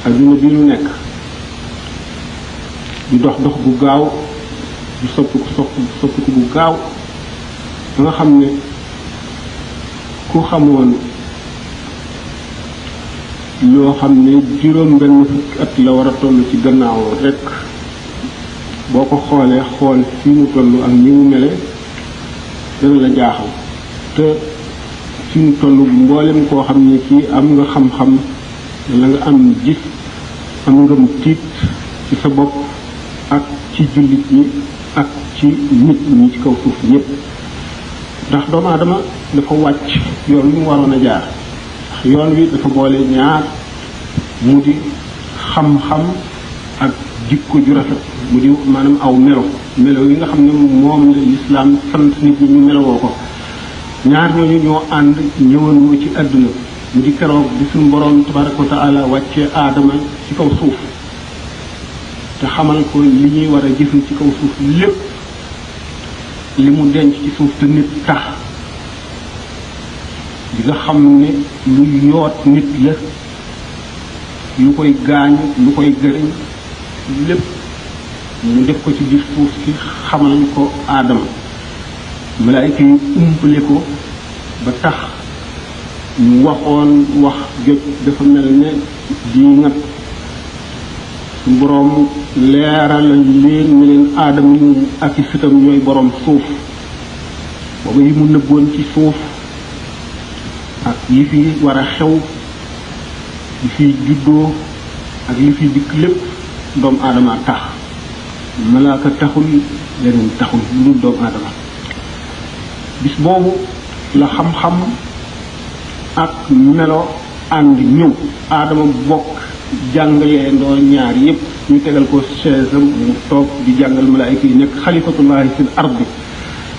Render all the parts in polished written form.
adduna bi nu nekk di dox dox bu gaaw di soppiku bu gaaw ba nga xam ne ku xamoon loo xam ne juróom benn fukki at la war a toll ci gannaaw rek boo ko xoolee xool fi mu toll ak ni mu mele dana la jaaxal te fi mu toll mboolem koo xam ne kii am nga xam-xam la nga am gis am nga mu tiit ci sa bopp ak ci jullit ñi ak ci nit ñi ci kaw suuf ñëpp ndax doomu aadama dafa wàcc yoon wi mu waroon a jaar ndax yoon wi dafa boole ñaar mu di xam-xam ak jikko ju rafet mu di maanaam aw melo yi nga xam ne moom la lislaam sant nit ñi ñu melowoo ko ñaar ñooñu ñoo ànd ñëwanoo ci àdduna mu di keroog bi suñu borom tabaraka wa taala wàccee aadama ci kaw suuf te xamal ko li ñuy war a jëfal ci kaw suuf lépp li mu denc ci suuf te nit tax di nga xam ne lu yoot nit la lu koy gaañ lu koy gëriñ lépp mu def ko ci biir suuf si xamal ko aadama malaayika yi umpale ko ba tax ñu waxoon wax jot dafa mel ne di ngat su boroom leeral leen ne leen aadama yi ak i sëtam ñooy boroom suuf booba yi mu nëbboon ci suuf ak yi fi war a xew li fi juddoo ak li fi dikk lépp doomu aadama tax malaaka taxul leneen taxul lu dul doomu aadama bis boobu la xam-xam ak melo ànd ñëw aadama bokk jàngalee ndoo ñaar yépp ñu tegal ko chaise am mu toog di jàngal malaayika yi nekk xalifatullahi fil ardi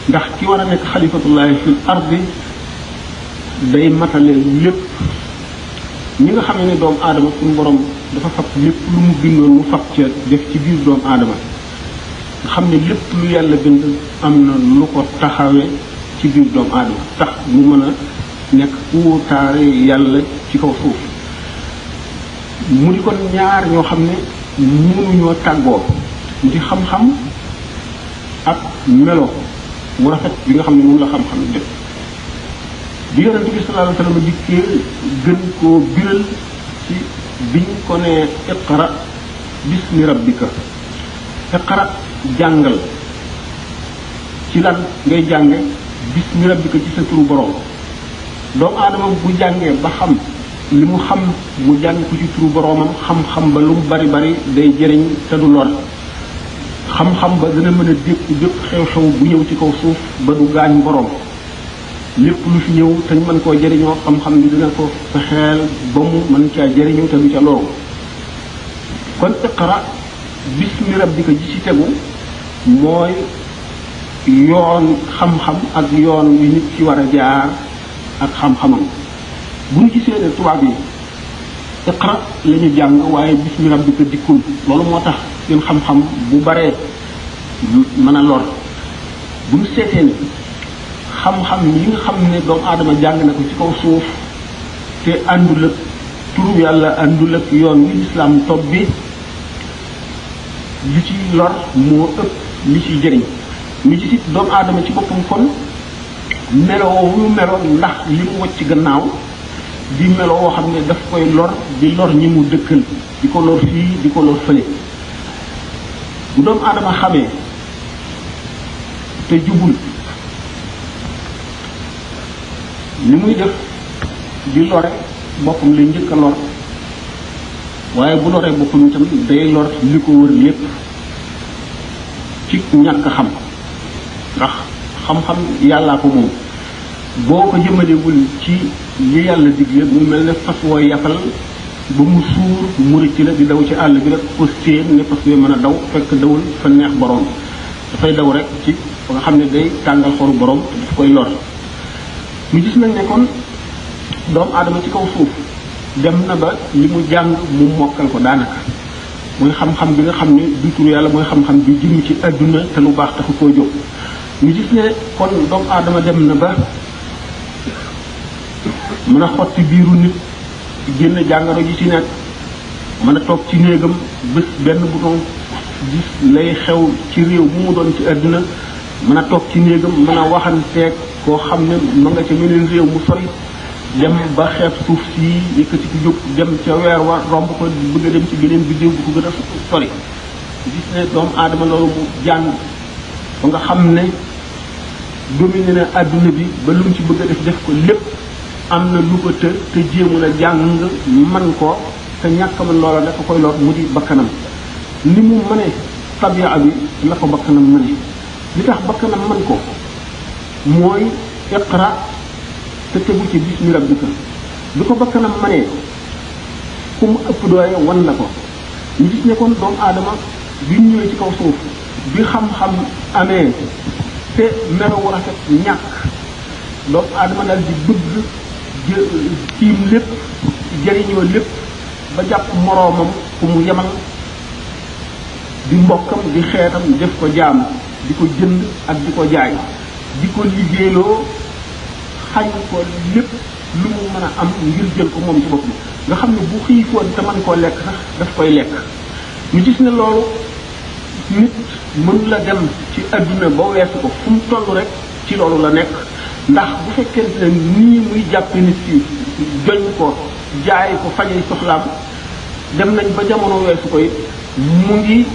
ndax ki war a nekk xalifatullahi fil ardi day matale lépp ñi nga xam ne doomu aadama suñu borom dafa fab lépp lu mu bindoon mu fab ca def ci biir doomu aadama nga xam ne lépp lu yàlla bind am na lu ko taxawee ci biir doomu aadama tax mu mën a nekk uutaare yàlla ci kaw suuf mu di kon ñaar ñoo xam ne mënuñoo tàggoo mu di xam-xam ak melo mu rafet bi nga xam ne moom la xam-xam def bi yonente bi sallallahu alayhi wa sallam dikkee gën koo biral ci biñ ko ne iqra bismi rabbika iqra jàngal ci lan ngay jànge bismi rabbika ci sa turu borom doomu aadama bu jàngee ba xam li mu xam mu jàng ko ci turu boromam xam-xam ba lu mu bari bari day jëriñ te du lor xam-xam ba dana mën a dékku bépp xew-xew bu ñëw ci kaw suuf ba du gaañ borom lépp lu fi ñëw te ñu mën koo jëriñoo xam-xam bi dina ko fexeel ba mu mën caa jëriñu te du ca loolu kon iqra bismi rabbika ji ci tegu mooy yoon xam-xam ak yoon wi nit ci war a jaar ak xam-xamam bu ñu gisee ne tubaab yi iqra la ñu jàng waaye bismi rabbika dikkul loolu moo tax seen xam-xam bu baree mën a lor bu ñu seetee ne xam-xam yi nga xam ne doomu aadama jàng na ko ci kaw suuf te àndul ak turu yàlla àndul ak yoon wi lislaam topp bi li ci lor moo ëpp li ci jëriñ ñu ci doomu aadama ci boppam kon meloo wu melo ndax li mu wacc gannaaw di meloo woo xam ne daf koy lor di lor ñi mu dëkkal di ko lor fii di ko lor fële bu doomu aadama xamee te jubul li muy def di lore boppam lay njëkk a lor waaye bu loree boppam itam day lor li ko wër lépp ci ñàkk xam ndax xam-xam yàllaa ko moom boo ko jëmalewul ci li yàlla digle mu mel ne fas woo yafal ba mu suur mu rëcc la di daw ci àll bi rek ko séen ne fas wee mën a daw fekk dawul fa neex borom dafay daw rek ci fa nga xam ne day tàngal xoru borom te daf koy lor ñu gis nañ ne kon doomu aadama ci kaw suuf dem na ba li mu jàng mu mokkal ko daanaka mooy xam-xam bi nga xam ne du tur yàlla mooy xam-xam bi jëm ci adduna te lu baax taxu koo jóg ñu gis ne kon doomu aadama dem na ba mën a xotti biiru nit génn jàngoro ji ci nekk mën a toog ci néegam bés benn bouton gis lay xew ci réew bu mu doon ci àdduna mën a toog ci néegam mën a waxanteeg koo xam ne ma nga ca meneen réew mu sori dem ba xeeb suuf si yëkkati ko jóg dem ca weer wa romb ko bëgg a dem ci beneen biddiw bu ko gën a sori gis ne doomu aadama loolu mu jàng ba nga xam ne dominé na àdduna bi ba lu mu ci bëgg a def ko lépp am na lu ko te jéemu la jàng man ko te ñàkk man loola dafa koy lor mu di bakkanam ni mu mëne tabia bi la ko bakkanam mëne li tax bakkanam man ko mooy iqra te tegu ci bismi rabbika bi ko bakkanam mënee ku mu ëpp doole wan la ko ñu gis ne kon doomu aadama bi ñu ñëwee ci kaw suuf bi xam-xam amee te melawu rafet ñàkk doomu aadama daal di bëgg tiim lépp jëriñoo lépp ba jàpp moroomam ku mu yemal di mbokkam di xeetam def ko jaam di ko jënd ak di ko jaay di ko liggéeyloo xañ ko lépp lu mu mën a am ngir jël ko moom ci bopp nga xam ne bu xiifoon te mën koo lekk sax daf koy lekk ñu gis ne loolu nit mënu la dem ci adduna ba weesu ko fu mu toll rek ci loolu la nekk ndax bu fekkente ne nii muy jàppe nit ki joñ ko jaay ko fajay soxlaam dem nañ ba jamono weesu ko it mu ngi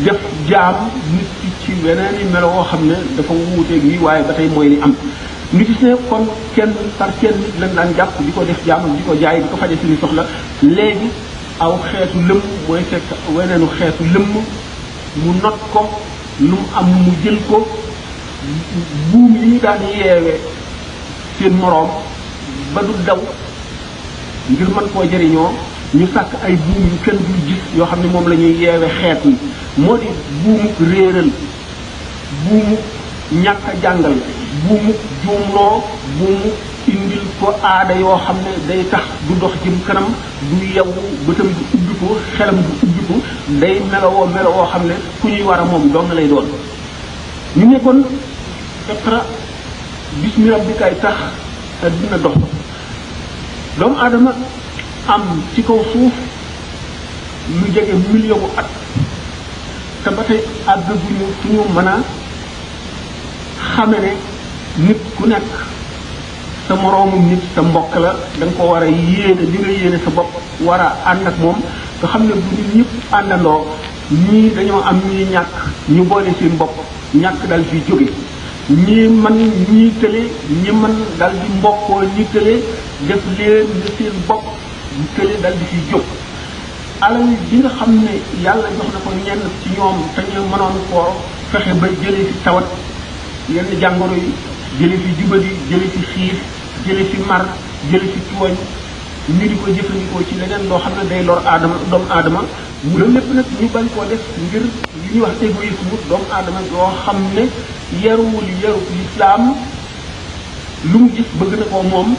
def jaam nit ki ci weneen i melo woo xam ne dafa wuuteeg yi waaye ba tey mooy li am ñu gis ne kon kenn par kenn nit lañ daan jàpp di ko def jaam di ko jaay di ko faje suñu soxla léegi aw xeetu lëmm mooy fekk weneenu xeetu lëmm mu not ko lu mu am mu jël ko buum yi ñu daan yeewe seen moroom ba du daw ngir mën koo jëriñoo ñu sàkk ay buum yu kenn dul gis yoo xam ne moom la ñuy yeewe xeet yi moo di buumuk réeral buumuk ñàkk a jàngal buumuk juumloo buumuk indil ko aada yoo xam ne day tax du dox jëm kanam du yewu bëtam du ubbi ko xelam du ubbi ko day melowoo xam ne ku ñuy war a moom dong lay doon ñu ne kon iqra bismi rabbikaay tax dina dox doomu aadama am ci kaw suuf lu jege million bu at te ba tey àgg bu ñu fu ñu mën a xame ne nit ku nekk sa moroomum nit sa mbokk la da nga ko war a yéene li nga yéene sa bopp war a ànd ak moom nga xam ne bu nit ñëpp àndandoo ñii dañoo am ñii ñàkk ñu boole seen bopp ñàkk dal fi jóge ñii man ñii tële ñi man dal di mbokkoo ñi tële def leen nga seen bopp ñu tële dal di fi jóg alal bi nga xam ne yàlla jox na ko ñenn ci ñoom te ñu mënoon koo fexe ba jëlee fi tawat yenn jàngoro yi jële fi jubadi jële fi xiif jële fi mar jële fi tooñ ñu di ko jëfandikoo ci leneen loo xam ne day lor aadama doomu aadama mu loolu lépp nag ñu bañ koo def ngir li ñuy wax égoïsme doomu aadama yoo xam ne yaruwul yaru lislaam lu mu gis bëgg na ko moom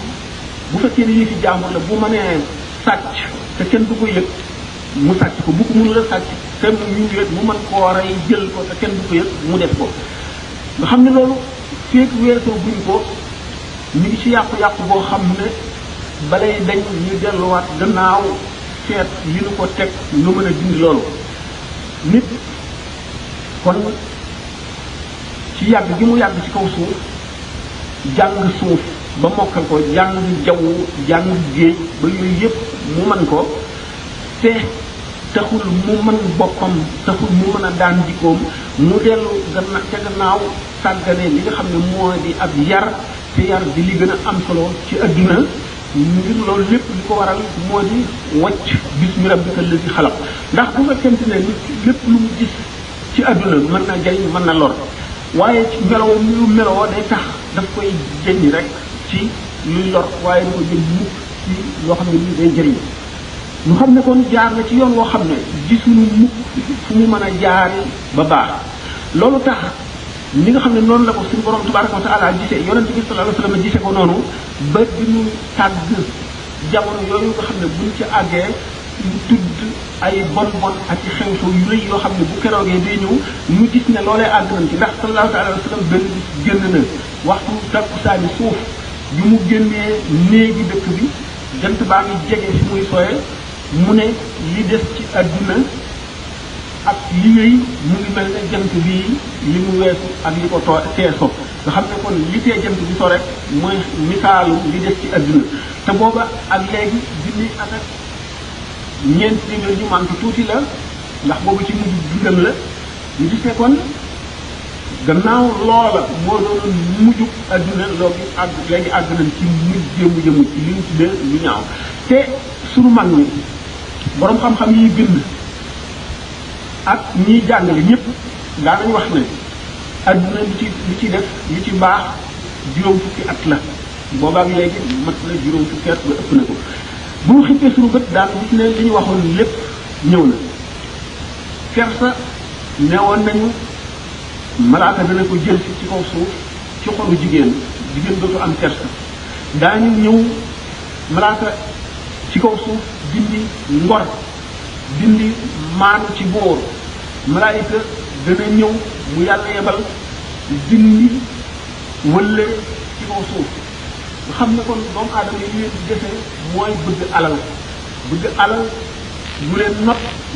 bu fekkee ne yii fi jàmbur la bu mënee sàcc te kenn du ko yëg mu sàcc ko bu ko mënul a sàcc te ñu yëg mu mën koo rey jël ko te kenn du ko yëg mu def ko nga xam ne loolu feek weesoo buñ ko ñu ngi ci yàqu-yàqu boo xam ne balay dañ ñu delluwaat gannaaw seet li nu ko teg lu mën a dindi loolu nit kon ci yàgg gi mu yàgg ci kaw suuf jàng suuf ba mokkal ko jàng jaww jàng géej ba yooyu yëpp mu mën ko te taxul mu mën boppam taxul mu mën a daan jikkoom mu dellu gannaaw sàggane li nga xam ne moo di ab yar te yar di li gën a am solo ci adduna ngir loolu lépp li ko waral moo di wacc bismi rabbika allazi xalaq ndax bu fekkente ne nit lépp lu mu gis ci adduna mën na jariñ mën na lor waaye ci meloo lu meloo day tax daf koy jëñ rek ci luy lor waaye du ko jël mukk ci loo xam ne lii day jëriñ ñu xam ne kon jaar na ci yoon woo xam ne gisuñu mukk fu mu mën a jaari ba baax loolu tax ni nga xam ne noonu la ko suñu borom tabaraka wa taala gisee yonente bi sallallahu alayhi wa sallam gisee ko noonu ba di ñu tàgg jamono yooyu nga xam ne buñ ci àggee ñu tudd ay bon ak ci xew-xew yu rëy yoo xam ne bu keroogee day ñëw ñu gis ne loolee àgg nañ ci ndax sallallahu alayhi wa sallam benn bis génn na waxtu takkusaani suuf bi mu génnee néegi dëkk bi jant baa ngi jege fi muy sooyee mu ne li des ci àdduna ak li wéy mu ngi mel ne jant bii li mu weesu ak li ko teeso nga xam ne kon li tee jant bi so rek mooy misaalu li des ci àdduna te booba ak léegi junni at ak ñeent téeméer ñu manque tuuti la ndax boobu ci mujj dundam la ñu gis ne kon gannaaw loola moo doon mujjub àdduna léegi àgg nañ ci mujj ci li ñu tuddee lu ñaaw te sunu mag ñi borom xam-xam yi bind ak ñiy jàngale ñëpp daanañ wax ne àdduna li ci def li ci baax juróom fukki at la boobaak léegi mat na juróom fukki at ba ëpp na ko bu ñu xippee sunu bët daan gis ne li ñu waxoon lépp ñëw na kersa neewoon nañu malaaka dana ko jël ci kaw suuf ci xolu jigéen dootu am kersa daañu ñëw malaaka ci kaw suuf dindi ngor dindi maanu ci boor malaayika dana ñëw mu yàlla yebal dindi wëlle ci kaw suuf nga xam ne kon doomu aadama yi leen di defee mooy bëgg alal bu leen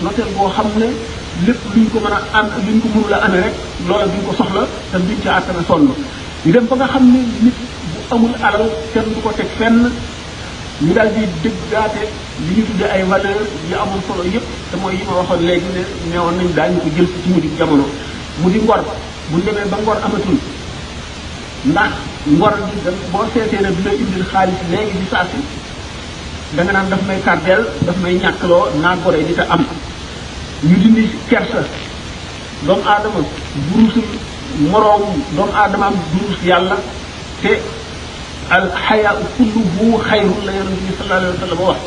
noteel boo xam ne lépp luñ ko mën a am luñ ko mënul a amee rek loola duñ ko soxla te duñ ca àttana sonn ñu dem ba nga xam ne nit bu amul alal kenn du ko teg fenn ñu daal di dëggaate li ñu tuddee ay valeur yi amul solo yépp te mooy yi ma waxoon léegi ne neewoon nañ daañu ko jël ci mujj jamono mu di ngor bu demee ba ngor amatul ndax ngor gi da boo seetee ne du lay indil xaalis léegi di saa si da nga naan daf may tardeel daf may ñàkkloo naa gore di te am ñu dindi kersa doomu aadama burusul moroom doomu aadamaam burus yàlla te al xayaa kulluhu xayrun la yonent bi sallallahu alayhi wa sallam wax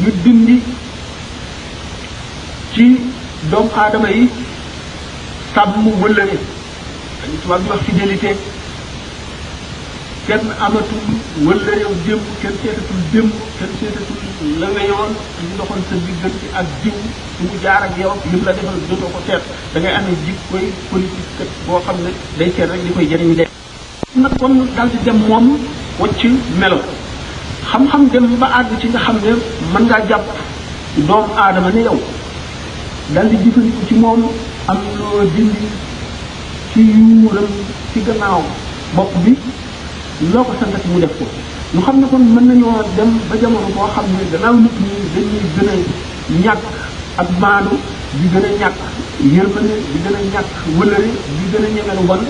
ñu dindi ci doomu aadama yi sàmm wëllëre dañu tubaab di wax fidélité kenn amatul wëllëreew démb kenn seetatul démb kenn seetatul la weyoon li ndoxoon sa diggante ak diw su mu jaar ak yow lim la defal dootoo ko seet da ngay amee jikkoy politique kat boo xam ne day seet rek li koy jëriñ de nag kon dal di dem moom wacc melo xam-xam dem ba àgg ci nga xam ne mën ngaa jàpp doomu aadama ne yow dal di jëfandiku ci moom am loo dindi ci yuuram ci gannaaw bopp bi loo ko santati mu def ko ñu xam ne kon mën nañoo dem ba jamono boo xam ne gannaaw nit ñi dañuy gën a ñàkk ak maanu di gën a ñàkk yërmande di gën a ñàkk wëlëre di gën a ñeme lu bon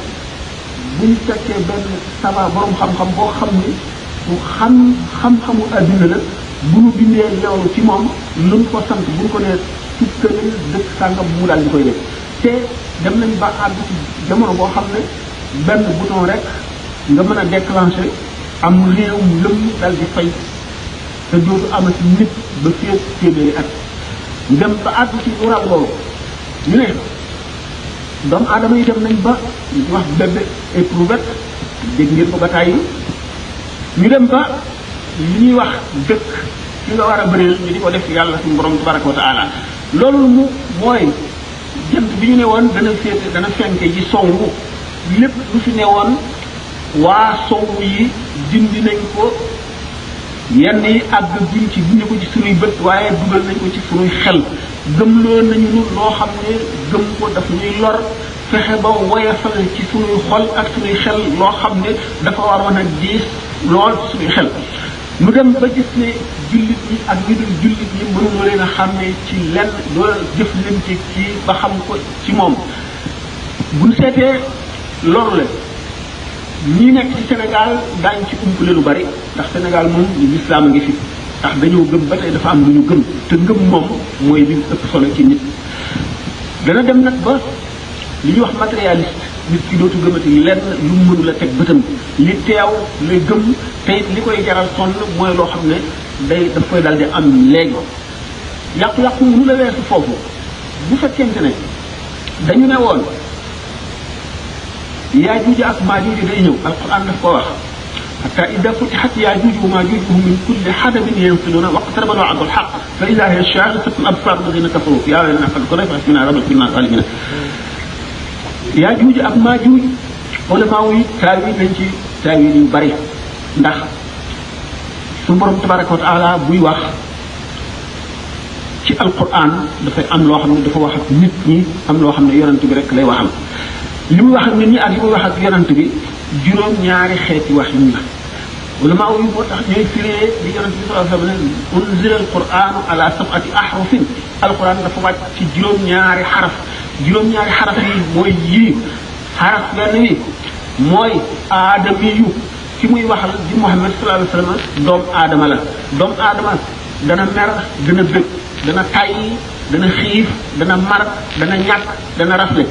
bu ñu fekkee benn saba borom xam-xam boo xam ne bu xam-xamu adduna la bu ñu bindee loolu ci moom luñ ko sant bu ñu ko nee sukkale dëkk sàngam mu daal di koy def te dem nañ ba àgg ci jamono boo xam ne benn bouton rek nga mën a déclencher am réew mu lëm dal di fay te dootu amati nit ba féet téeméeri at ñu dem ba àgg ci waral loolu ñu ne doomu aadama yi dem nañ ba ñu wax bébé éprouvette dégg ngeen ko ba tàyyi ñu dem ba li ñuy wax dëkk ci nga war a bëreel ñu di ko def yàlla suñu borom tabaraka wa taala loolu mu mooy jant bi ñu ne woon dana féete dana fenke ji sowwu lépp lu fi ne woon waa sowwu yi dindi nañ ko yenn yi àgg buñ ci dindi ko ci sunuy bët waaye dugal nañ ko ci sunuy xel gëmloo nañu nu loo xam ne gëm ko daf ñuy lor fexe ba woyafal ci sunuy xol ak sunuy xel loo xam ne dafa waroon a diis lool ci sunuy xel mu dem ba gis ne jullit ñi ak ñi dul jullit ñi mënuñu leen a xàmmee ci lenn loola jëf leen ci kii ba xam ko ci moom buñ seetee loolu la ñi nekk ci Sénégal daañu ci umpale lu bari ndax Sénégal moom lislaam a ngi fi ndax dañoo gëm ba tey dafa am lu ñu gëm te ngëm moom mooy li ëpp solo ci nit dana dem nag ba li ñuy wax matérialiste nit ki dootu gëmati lenn lu mu mënul a teg bëtam li teew lay gëm te it li koy jaral sonn mooy loo xam ne daf koy dal di am léegi yàqu-yàqu mënu la weesu foofu bu fekkente ne dañu ne woon yaajuuj ak maajuuj day ñëw alquran daf ko wax hatta ida futihat yaajuuj wa maajuuj min kulli hadabin yansiluna waqtaraba alwa'du alhaq fa ida hiya shakhsatun absar alladhina kafaru ya waylana qad kunna asmina rabbal kunna zalimina yaajuuj ak maajuuj ulama yi taawil nañ ci taawil yu bari ndax su borom tabaraka wa taala buy wax ci alquran dafay am loo xam ne dafa wax ak nit ñi am loo xam ne yonent bi rek lay waxal li muy wax ak nit ñi ak li muy wax ak yonent bi juróom-ñaari xeeti wax yi la ulama yi moo tax ñooy firee di yonent bi sallallahu alayhi wa sallam unzila alquran ala sab'ati ahrufin alquran dafa wàcc ci juróom-ñaari xaraf yi mooy yii xaraf benn wi mooy aadami yu ki muy waxal di Muhammad sallallahu alayhi wa sallam doomu aadama la doomu aadama dana mer dana bëgg dana tàyyi dana xiif dana mar dana ñàkk dana rafle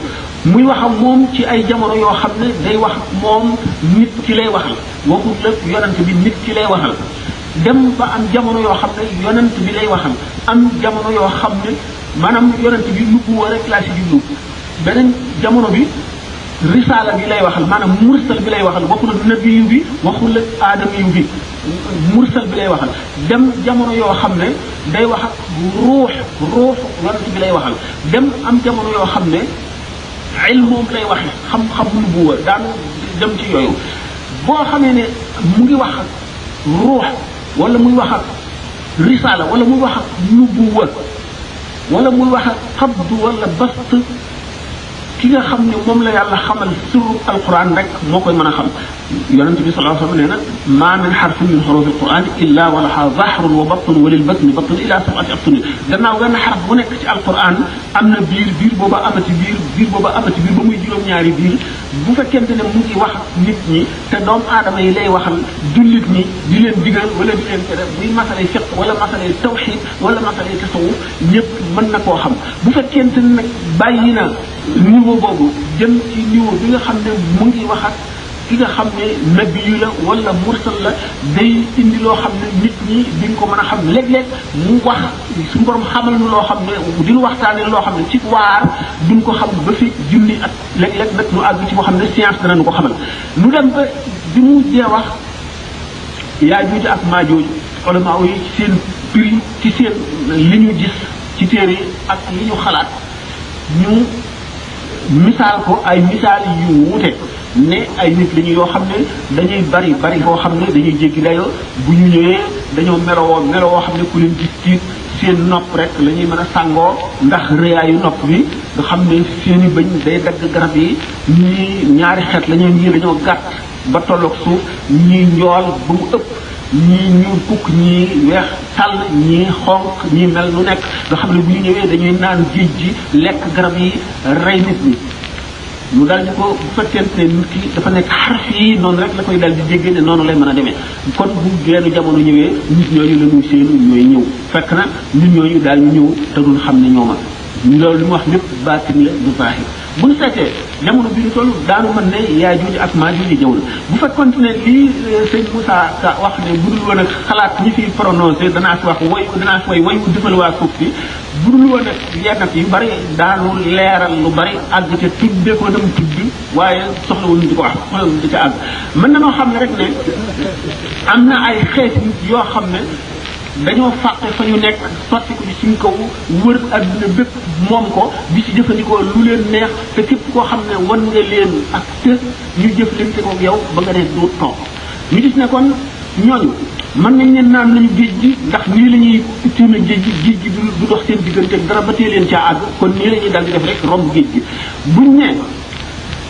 muy wax ak moom ci ay jamono yoo xam ne day wax moom nit ki lay waxal waxul la yonent bi nit ki lay waxal dem ba am jamono yoo xam ne yonent bi lay waxal am jamono yoo xam ne maanaam yonent bi nubuwa rek laa si jublu beneen jamono bi risaala bi lay waxal maanaam mursal bi lay waxal waxul ak nabiyu bi waxul ak aadamiyu bi mursal bi lay waxal dem jamono yoo xam ne day wax ak ruux yonent bi lay waxal dem am jamono yoo xam ne ilmoom lay waxe xam-xam nubuwa daan dem ci yooyu boo xamee ne mu ngi wax ak ruux wala muy wax ak risaala wala muy wax ak nubuwa wala muy wax ak xabdu wala bast ki nga xam ne moom la yàlla xamal sirru alquran rek moo koy mën a xam yonent bi sallallahu alayhi wa sallam nee na maa min xarfin min xurufi alquran illa wa laha zahrun wa batn wa lil batni batn ila sab'ati abtuni gannaaw wenn xaraf bu nekk ci alquran am na biir booba amati biir booba amati biir ba muy juróom-ñaari biir bu fekkente ne mu ngi wax nit ñi te doomu aadama yi lay waxal jullit ñi di leen digal wala di leen tere buy masalay fiq wala masalay tawxid wala masalay tasawuf ñëpp mën na koo xam bu fekkente ne nag bàyyi na niveau boobu jëm ci niveau bi nga xam ne mu ngi wax ak ki nga xam ne nabi yu la wala mursal la day indi loo xam ne nit ñi duñ ko mën a xam léeg-léeg mu wax suñu borom xamal nu loo xam ne diñu waxtaane loo xam ne ci waar duñ ko xam ba fi junni at léeg-léeg nag nu àgg ci boo xam ne science dana nu ko xamal nu dem ba bi mu jee wax Yaajuuj ak Maajuuj ulama yi ci seen prix ci seen li ñu gis ci téere ak li ñu xalaat ñu misaal ko ay misaal yu wuute ne ay nit lañu yoo xam ne dañuy bari boo xam ne dañuy jéggi dayoo bu ñu ñëwee dañoo melowoo xam ne ku leen gis tiit seen nopp rek la ñuy mën a sàngoo ndax rëyaayu nopp bi nga xam ne seeni bëñ day dagg garab yi ñii ñaari xeet la ñuy ñii dañoo gàtt ba tolloog suuf ñii njool ba mu ëpp ñii ñuul kukk ñii weex tàll ñii xonq ñii mel nu nekk nga xam ne bu ñu ñëwee dañuy naan géej gi lekk garab yi rey nit ñi mu daal di ko bu fekkente ne nit ki dafa nekk xaraf yi noonu rek la koy daal di déggee ne noonu lay mën a demee kon bu genn jamono ñëwee nit ñooñu la ñuy séenu ñooy ñëw fekk na nit ñooñu daal ñu ñëw te duñ xam ne ñooma loolu li mu wax lépp baatin la du zaahir bu ñu seetee jamono bi ñu toll daanu mën ne Yaajuuj ak Maajuuj ñëw la bu fekkoon ne lii sëñ Moussa Ka wax ne bu dul woon ak xalaat ñi fi prononcé danaa si wax danaa si way wu defal waa suuf si bu dul woon ak yenn yu bari daanu leeral lu bari àgg te tudde ko dem tudd waaye soxlawul di ko wax soxlawul di ca àgg mën na noo xam ne rek ne am na ay xeeti nit yoo xam ne dañoo fàtte fa ñu nekk sotti ko ci suñ kaw wër adduna bépp moom ko di ci jëfandikoo lu leen neex te képp koo xam ne wan nga leen ak te ñu jëflante ko yow ba nga ne du toog ñu gis ne kon ñooñu mën nañ leen naan nañu géej gi ndax nii la ñuy tiime géej gi du dox seen diggante dara ba tee leen caa àgg kon nii la ñuy dal di def rek romb géej gi buñ ne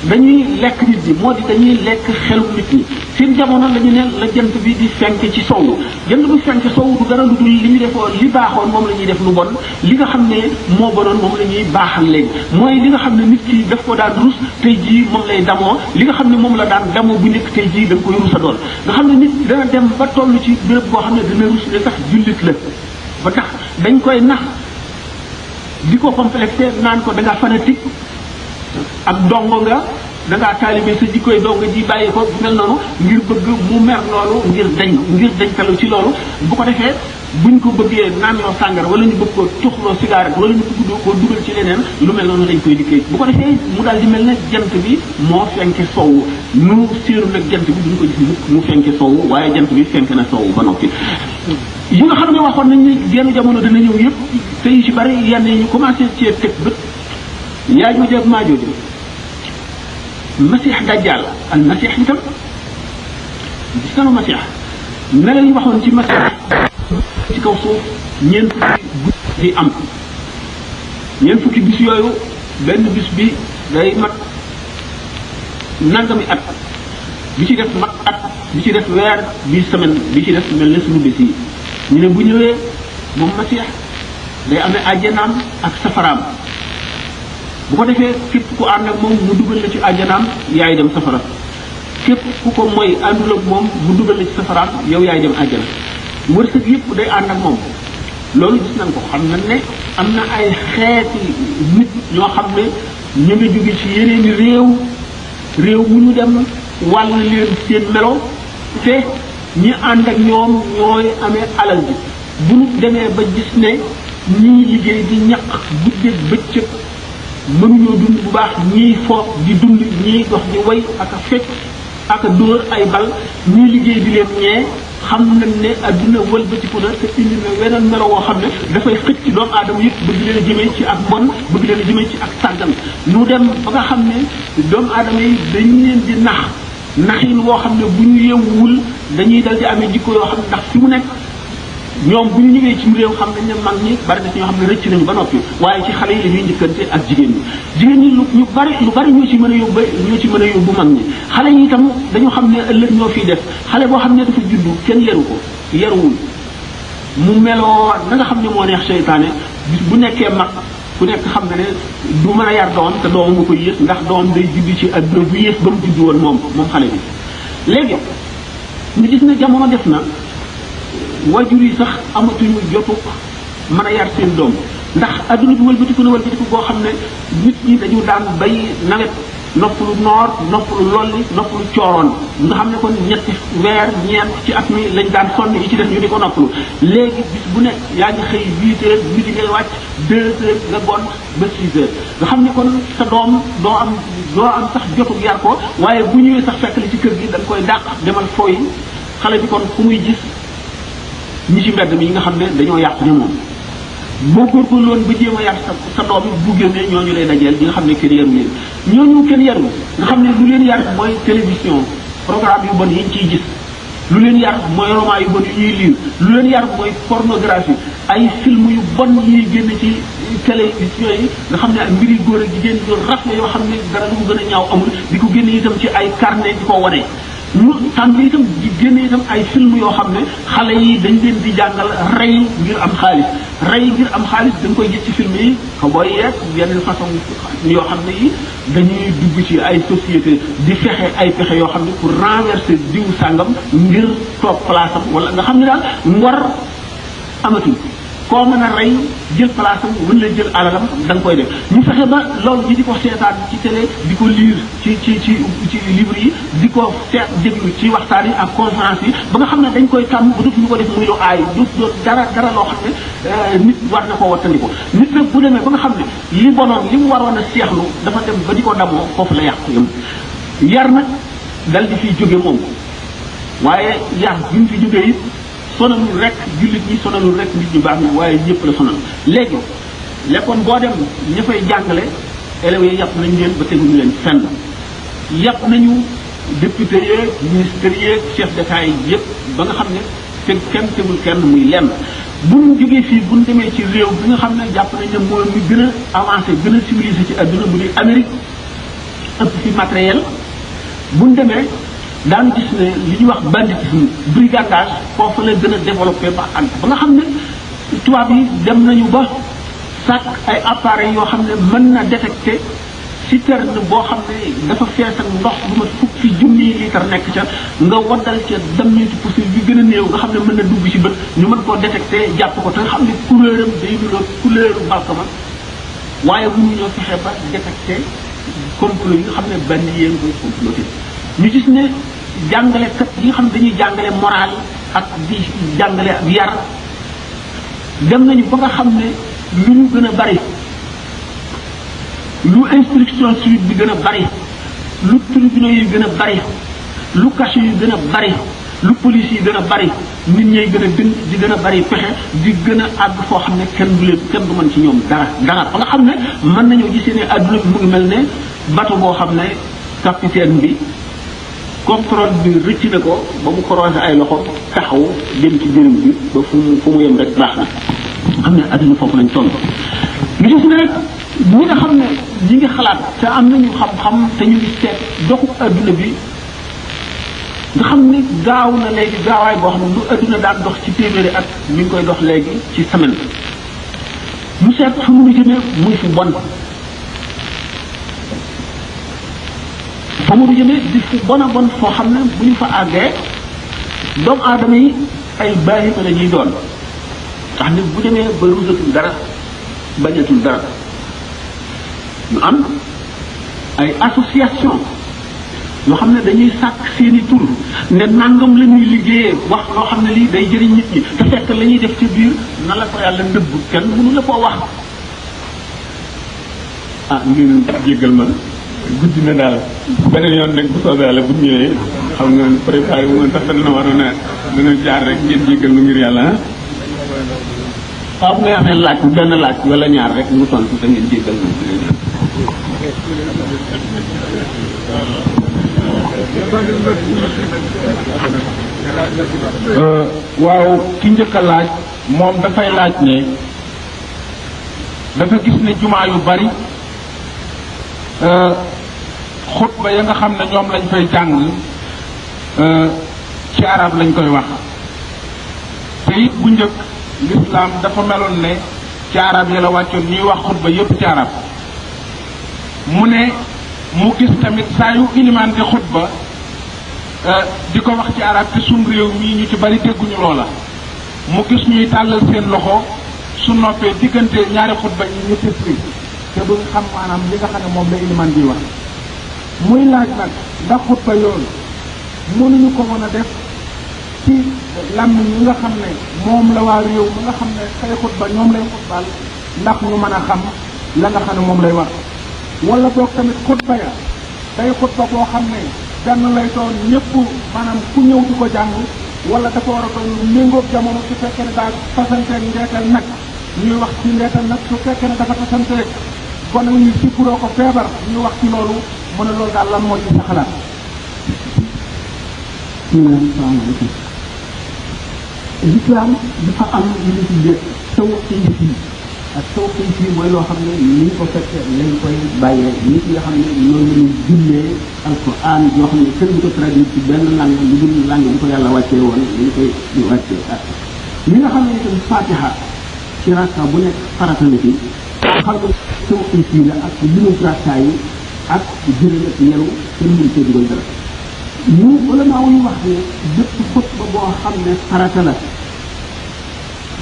dañuy lekk nit ñi moo di dañuy lekk xelu nit ñi seen jamono la ñu ne la jant bi di fenk ci sowu jant bi fenk sowu du dara lu dul li ñu defoon li baaxoon moom la ñuy def lu bon li nga xam ne moo bonoon moom la ñuy baaxal léegi mooy li nga xam ne nit ki daf ko daan rus tey jii moom lay damoo li nga xam ne moom la daan damoo bu nekk tey jii da nga koy rusa doon nga xam ne nit dana dem ba toll ci béréb boo xam ne dana rus ne sax jullit la ba tax dañ koy nax di ko complexé naan ko da nga fanatique ak dongo nga da ngaa taalibe sa jikkoy dongo ji bàyyi ko mel noonu ngir bëgg mu mer loolu ngir dañ talu ci loolu bu ko defee buñ ko bëggee naan loo sàngara wala ñu bëgg ko tuxloo cigarette wala ñu bëgg koo dugal ci leneen lu mel noonu lañ koy liggéey bu ko defee mu daal di mel ne jant bi moo fenke sowu nu séeru nag jant bi duñ ko gis mukk mu fenke sowu waaye jant bi fenk na sowu ba noppi yi nga xam ne waxoon nañ ne genn jamono dana ñëw yëpp te yu ci bari yenn yi ñu commencé cee teg bët Yaajuuj ak Maajuuj Masiix Dajjal al Masiix itam gis nañu Masiix ne la ñu waxoon ci Masiix ci kaw suuf ñeent di am ñeent fukki bis yooyu benn bis bi day mat nangami at bi ci def mat at bi ci def weer bi semaine bi ci def mel ne suñu bis yi ñu ne bu ñëwee moom Masiix day amee àjjanaam ak safaraam bu ko defee képp ku ànd ak moom mu dugal la ci àjjanaam yaay dem safara képp ku ko mooy àndul ak moom mu dugal la ci safaraam yow yaay dem àjjana wërsëg yëpp day ànd ak moom loolu gis nañ ko xam nañ ne am na ay xeeti nit ñoo xam ne ñu ngi jóge ci yeneeni réew mu ñu dem wàll leen seen melo te ñi ànd ak ñoom ñooy amee alal bi bu ñu demee ba gis ne ñii liggéey di ñaq guddeeg bëccëg mënuñoo dund bu baax ñii fo di dund ñii dox di way ak a fecc ak a dóor ay bal ñii liggéey di leen ñee xam nañ ne adduna wëlbatiku na te indi na weneen melo woo xam ne dafay xëcc ci doomu aadama yëpp bëgg leen a jëmee ci ak mbon bëgg leen a jëmee ci ak sàggan ñu dem ba nga xam ne doomu aadama yi dañu leen di naxin woo xam ne bu ñu yewwul dañuy dal di amee jikko yoo xam ne ndax fi mu nekk ñoom bu ñu ñëwee ci réew xam nañ ne mag ñi bari na ci ñoo xam ne rëcc nañu ba noppi waaye ci xale yi la ñuy njëkkante ak jigéen ñi lu bari ñoo ci mën a yóbbu mag ñi xale yi itam dañu xam ne ëllëg ñoo fiy def xale boo xam ne dafa juddu kenn yaruwul mu meloo na nga xam ne moo neex seytaane bis bu nekkee mag ku nekk xam na ne du mën a yar doomam te doomam nga koy yées ndax doomam day judd ci adduna bu yées ba mu judd woon moom xale bi léegi ñu gis ne jamono def na waajur yi sax amatuñu jotu mën a yar seen doom ndax adduna bi wëlbatiku boo xam ne nit ñi dañu daan bay nawet noppalu noor noppalu lolli noppalu cooroon nga xam ne kon ñetti weer ñeent ci at mi lañ daan sonn yi ci def ñu di ko noppalu léegi bis bu nekk yaa ngi xëy 8 heures midi ngay wàcc 2 heures nga gont ba 6 heures nga xam ne kon sa doom doo am sax jotu yar ko waaye bu ñëwee sax fekk li ci kër gi da nga koy dàq demal fooyi xale bi kon fu muy gis ñi ci mbedd mi yi nga xam ne dañoo yàqu ne moom boo góorgóorlu woon ba jéem a yar sa doom bu génnee ñooñu lay dajeel ñi nga xam ne kenn yaru leen ñooñu kenn yaru nga xam ne lu leen yar mooy télévision programme yu bon yi ñu ciy gis lu leen yar mooy roman yu bon yu ñuy lire lu leen yar mooy pornographie ay film yu bon yiy génn ci télévision yi nga xam ne mbiri góor ak jigéen yu rafet yoo xam ne dara lu ko gën a ñaaw amul di ko génne itam ci ay carnet di ko wane ñu tàmbali itam di génne itam ay film yoo xam ne xale yi dañ leen di jàngal rey ngir am xaalis da nga koy gis ci film yi ka booy yeeg yenn façon yoo xam ne yi dañuy dugg ci ay société di fexe ay pexe yoo xam ne pour renverser diw sàngam ngir toog place am wala nga xam ne daal ngor amatul koo mën a rey jël place am wala jël alalam da nga koy def ñu fexe ba loolu ji di ko seetaan ci télé di ko lire ci livre yi di ko seet déglu ci waxtaan yi ak conférence yi ba nga xam ne dañ koy tàmm ba dootuñu ko def muy lu aay du dara loo xam ne nit war na koo wattandiko nit nag bu demee ba nga xam ne li bonoon li mu waroon a seexlu dafa dem ba di ko damoo foofu la yàqu yam yar nag dal di fiy jóge moom waaye yar bi mu fi jógee it sonalul rek jullit ñi sonalul rek nit ñu baax ñi waaye ñëpp la sonal léegi lekkoon boo dem ña fay jàngale élèves yi yàpp nañ leen ba teguñu leen fenn yàpp nañu député yeeg ministère yeeg chef d'état yi yëpp ba nga xam ne te kenn tegul kenn muy lenn buñ jógee fii buñ demee ci réew bi nga xam ne jàpp nañ ne mooy mi gën a avancé gën a civilisé ci adduna bu di Amérique ëpp fi matériel buñ demee daanu gis ne li ñuy wax banditisme brigandage foofu la gën a développé ba ànd ba nga xam ne tubaab yi dem nañu ba sàkk ay appareils yoo xam ne mën na détecté citerne boo xam ne dafa fees ak ndox lu ma fukki junni litre nekk ca nga waddal ca dammiti poussière bi gën a néew nga xam ne mën na dugg ci bët ñu mën koo détecté jàpp ko te nga xam ne couleur am day nuroo couleur balkama waaye mënu ñoo fexe ba détecté complot yi nga xam ne bandi yéen koy comploté ñu gis ne jàngalekat yi nga xam ne dañuy jàngale moral ak di jàngale ak yar dem nañu ba nga xam ne lu ñu gën a bari lu instruction civique bi gën a bari lu tribunaux yi gën a bari lu cachot yi gën a bari lu police yi gën a bari nit ñay gën a dëng di gën a bari pexe di gën a àgg foo xam ne kenn du mën ci ñoom dara ba nga xam ne mën nañoo gisee ne adduna bi mu ngi mel ne bateau boo xam ne capitaine bi contrôle bi rëcc na ko ba mu croisé ay loxo taxaw dem ci jërëm bi ba fu mu yem rek baax na xam ne adduna foofu lañ toll. li gis ne rek ñi nga xam ne ñi ngi xalaat te am nañu xam-xam te ñu ngi seet doxu adduna bi nga xam ne gaaw na léegi gaawaay boo xam ne lu adduna daan dox ci téeméeri at mi ngi koy dox léegi ci semaine mu seet fu mu jëmee muy fu bon fa mu jëmee di fu bon a bon foo xam ne bu ñu fa àggee doomu aadama yi ay baahima la ñuy doon ndax nit bu demee ba rusatul dara bañatul dara ñu am ay association yoo xam ne dañuy sàkk seeni tur ne nangam la ñuy liggéeyee wax loo xam ne lii day jëriñ nit ñi te fekk la ñuy def ci biir na la ko yàlla nëbb kenn mënu la koo wax. ah ngeen jéggal ma guddi na daal beneen yoon rek bu soobee yàlla bu ñëwee xam nga préparé wu woon sax dana waroon a dana jaar rek ngeen jéggal nu ngir yàlla ah. waaw bu ngay amee laaj benn laaj wala ñaar rek ñu tontu te ngeen jéggal nu. waaw ki njëkk a laaj moom dafay laaj ne dafa gis ne jumaa yu bari xutba ya nga xam ne ñoom lañ fay jàng ci arab lañ koy wax te it bu njëkk lislaam dafa meloon ne ci arab yi la wàccoon ñuy wax xutba yépp ci arab mu ne mu gis tamit saa yu ilimaan di xutba di ko wax ci arab te suñ réew mii ñu ci bari dégguñu loola mu gis ñuy tàllal seen loxo su noppee diggante ñaari xutba yi ñu tëfri te duñ xam maanaam li nga xam ne moom la ilimaan di wax muy laaj nag ndax xutba yoonu mënuñu ko mën a def ci làmmiñ yi nga xam ne moom la waa réew mi nga xam ne kay xutba ñoom lay xutbaal ndax ñu mën a xam la nga xam ne moom lay wax wala boog tamit xutba ya day xutba boo xam ne benn lay doon ñëpp maanaam ku ñëw di ko jàng wala dafa war a doon lu méngoog jamono su fekkee ne daa fasanteeg ndeetal nag ñuy wax ci ndeetal nag su fekkee ne dafa fasanteeg kon nag ñu sipuroo ko feebar ñuy wax ci loolu mu ne loolu daal lan moo ci sa xalaat. asalaamaaleykum. l'islam dafa am lu ñu tuddee tawqiif ak tawqiif mooy loo xam ne ni ñu ko fekkee lañ koy bàyyee nit nga xam ne loolu la ñuy jullee alquran yoo xam ne kenn du ko traduire ci benn langue lu dul langue bi ko yàlla wàccee woon dañu koy di wàccee ak li nga xam ne itam fatiha ci rakka bu nekk farata la ci xam ne tawqiif yi la ak limu rakka yi ak jërël ak yeru kenn mënu cee dugal dara ñu ulama wu ñu wax ne bépp xutba boo xam ne farata la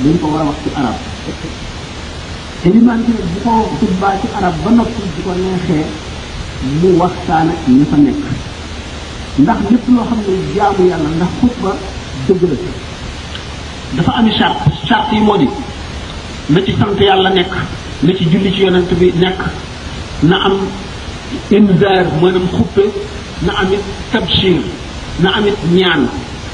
dañ ko war a wax ci arab éliman bu ko xutbaa ci arab ba noppi di ko neexee mu waxtaan ak ñi fa nekk ndax lépp loo xam ne jaamu yàlla ndax xutba dëgg la dafa ami charte yi moo di na ci sant yàlla nekk na ci julli ci yonent bi nekk na am inzaar maanaam xuppe na amit tabshir na amit ñaan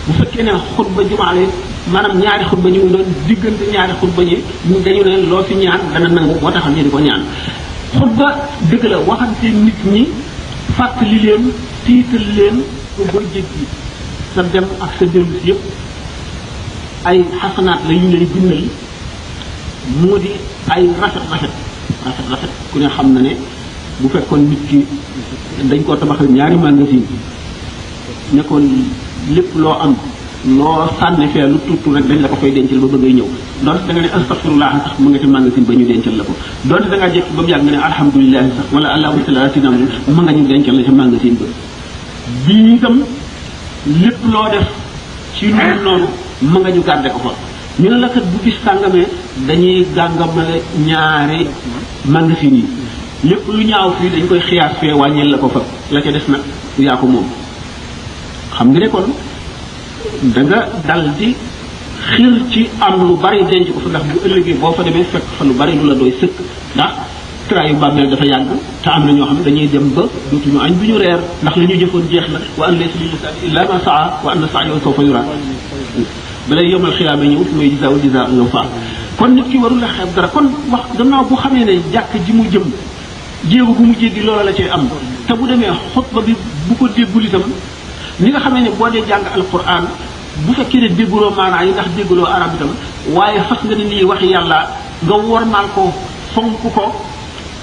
bu fekkee ne xutba jumaale maanaam ñaari xutba ñu ngi doon diggante ñaari xutba ñi dañu ne loo fi ñaan dana nangu moo tax ñu di ko ñaan xutba dëgg la waxante nit ñi fàttali leen tiital leen ba jéggi sa dem ak sa dellu si yëpp ay xasanaat la yu lay bindal moo di ay rafet ku ne xam na ne bu fekkoon nit ki dañ koo tabaxal ñaari magasin ne ko lépp loo am loo sànni fee lu tuuti rek dañ la ko fay dencal ba bëggay ñëw donte da nga ne astaghfirullah sax mu nga ci magasin ba ñu dencal la ko donte da ngaa jekki ba mu yàgg nga ne alhamdulilah sax wala allahumma salli ala sayyidina ma nga ñu dencal la ci magasin ba bii itam lépp loo def ci lu noonu ma nga ñu gàdde ko fa ñu ne la kat bu bis sàngamee dañuy gàngamale ñaari magasin yi lépp lu ñaaw fii dañ koy xiyaas fee wàññil la ko fa la ca des nag yaa ko moom xam nga ne kon da nga dal di xir ci am lu bari denc ko fa ndax bu ëllëgee boo fa demee fekk fa lu bari lu la doy sëkk ndax traayu bàmmeel dafa yàgg te am na ñoo xam ne dañuy dem ba dootuñu añ du ñu reer ndax li ñu jëfoon jeex na wa an laysa lil insaani illa ma saa wa anna sa'yahu sawfa yuraa balay yomal xiyaama ñëw fi may jazaahu jazaa'an awfaa kon nit ki warul la xeeb dara kon wax gannaaw bu xamee ne jàkk ji mu jëm jéego bu mu jéggi loola la cay am te bu demee xutba bi bu ko déggul itam ni nga xamee ne boo dee jàng alquran bu fekkee ne dégguloo maanaa yi ndax dégguloo arab itam waaye fas nga ne lii waxi yàlla nga wormaal ko fonk ko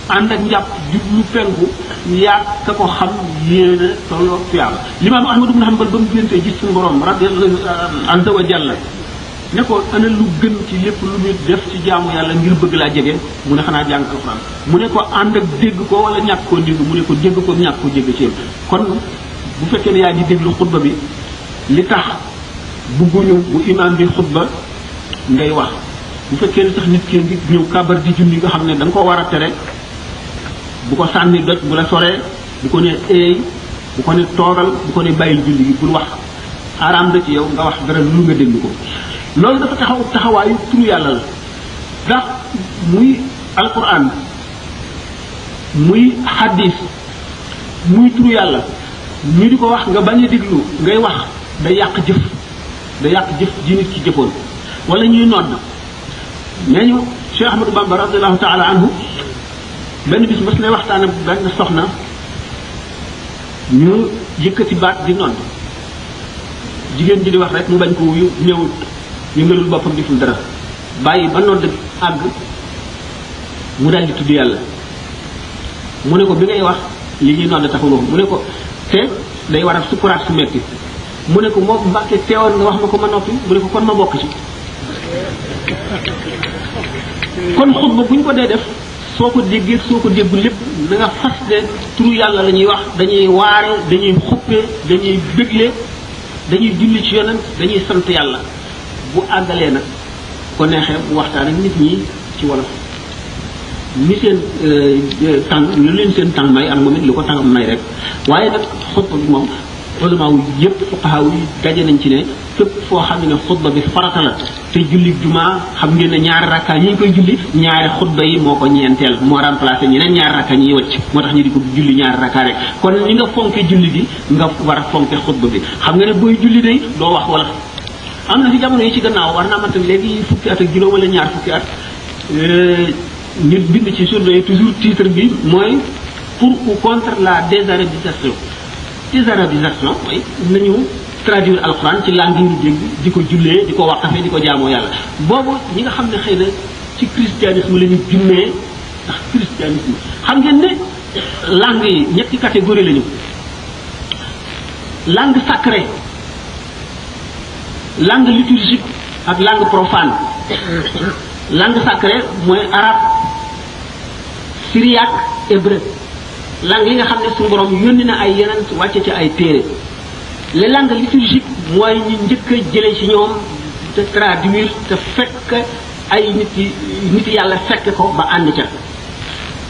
ànd ak njàpp jublu penku yaag ka ko xam yéena tolloo tuyaaba limaam Ahmad ibn Hanbal ba mu géntee gis suñu borom radiyallahu azza wa jalla ne ko ana lu gën ci lépp lu nit def ci jaamu yàlla ngir bëgg laa jege mu ne xanaa jàng alxuraan mu ne ko ànd ak dégg ko wala ñàkk koo dégg mu ne ko dégg ko ñàkk ko dégg ci kon bu fekkee ne yaa ngi déglu xutba bi li tax bugguñu bu imaam bi xutba ngay wax bu fekkee ne sax nit ki ngi ñëw kabar di julli nga xam ne da nga ko war a tere bu ko sànni doj bu la soree bu ko ne eey bu ko ne toogal bu ko ne bàyyil julli gi bul wax araam da ci yow nga wax dara lu nga déglu ko loolu dafa taxawaayu turu yàlla la ndax muy alquran muy hadis muy turu yàlla ñu di ko wax nga bañ a déglu ngay wax day yàq jëf ji nit ki jëfoon wala ñuy nodd nee ñu Cheikh Ahmadou Bamba radiallahu taala anhu benn bis mas lay waxtaan ak benn soxna ñu yëkkati baat di nodd jigéen ji di wax rek mu bañ ko wuyu ñëwut yëngalul boppam deful dara bàyyi ba nodd àgg mu daal di tudd yàlla mu ne ko bi ngay wax li ñuy nodd taxul wax mu ne ko te day waral sukuraat su metti mu ne ko moo Mbàkke teewoon nga wax ma ko ma noppi mu ne ko kon ma bokk ci kon xutba bu ñu ko dee def soo ko déggee soo ko déggul lépp da nga fas de turu yàlla la ñuy wax dañuy waare dañuy xuppe dañuy bégle dañuy julli ci yonent dañuy sant yàlla bu àggalee nag ko neexee bu waxtaan ak nit ñi ci wolof ni seen tàng lu leen seen tàng may ak moom it lu ko tàngam may rek waaye nag xutba bi moom ulama wu yëpp fuqaha yi daje nañ ci ne fépp foo xam ne xutba bi farata la te julli jumaa xam ngeen ne ñaari rakka ñi ngi koy julli ñaari xutba yi moo ko ñeenteel moo remplacé ñeneen ñaari rakka ñiy wacc moo tax ñu di ko julli ñaari rakka rek kon ni nga fonke julli gi nga war a fonke xutba bi xam nga ne booy julli day doo wax wala am na ci jamono yi ci gannaaw war naa mante léegi fukki at ak juróom wala ñaar fukki at nit bind ci journaux yi toujours titre bi mooy pour ou contre la désarabisation désarabisation mooy nañu traduire alxuraan ci langue yi ñu dégg di ko jullee di ko waqafe di ko jaamoo yàlla boobu ñi nga xam ne xëy na ci christianisme la ñu junnee ndax christianisme xam ngeen ne langue yi ñetti catégorie la ñu langue sacrée langue liturgique ak langue profane langue sacrée mooy arabe syriaque hébreu langue yi nga xam ne suñu borom yónni na ay yeneen wàcce ci ay téere les langues liturgiques mooy ñu njëkk a jëlee ci ñoom te traduire te fekk ay nit yàlla fekk ko ba ànd ca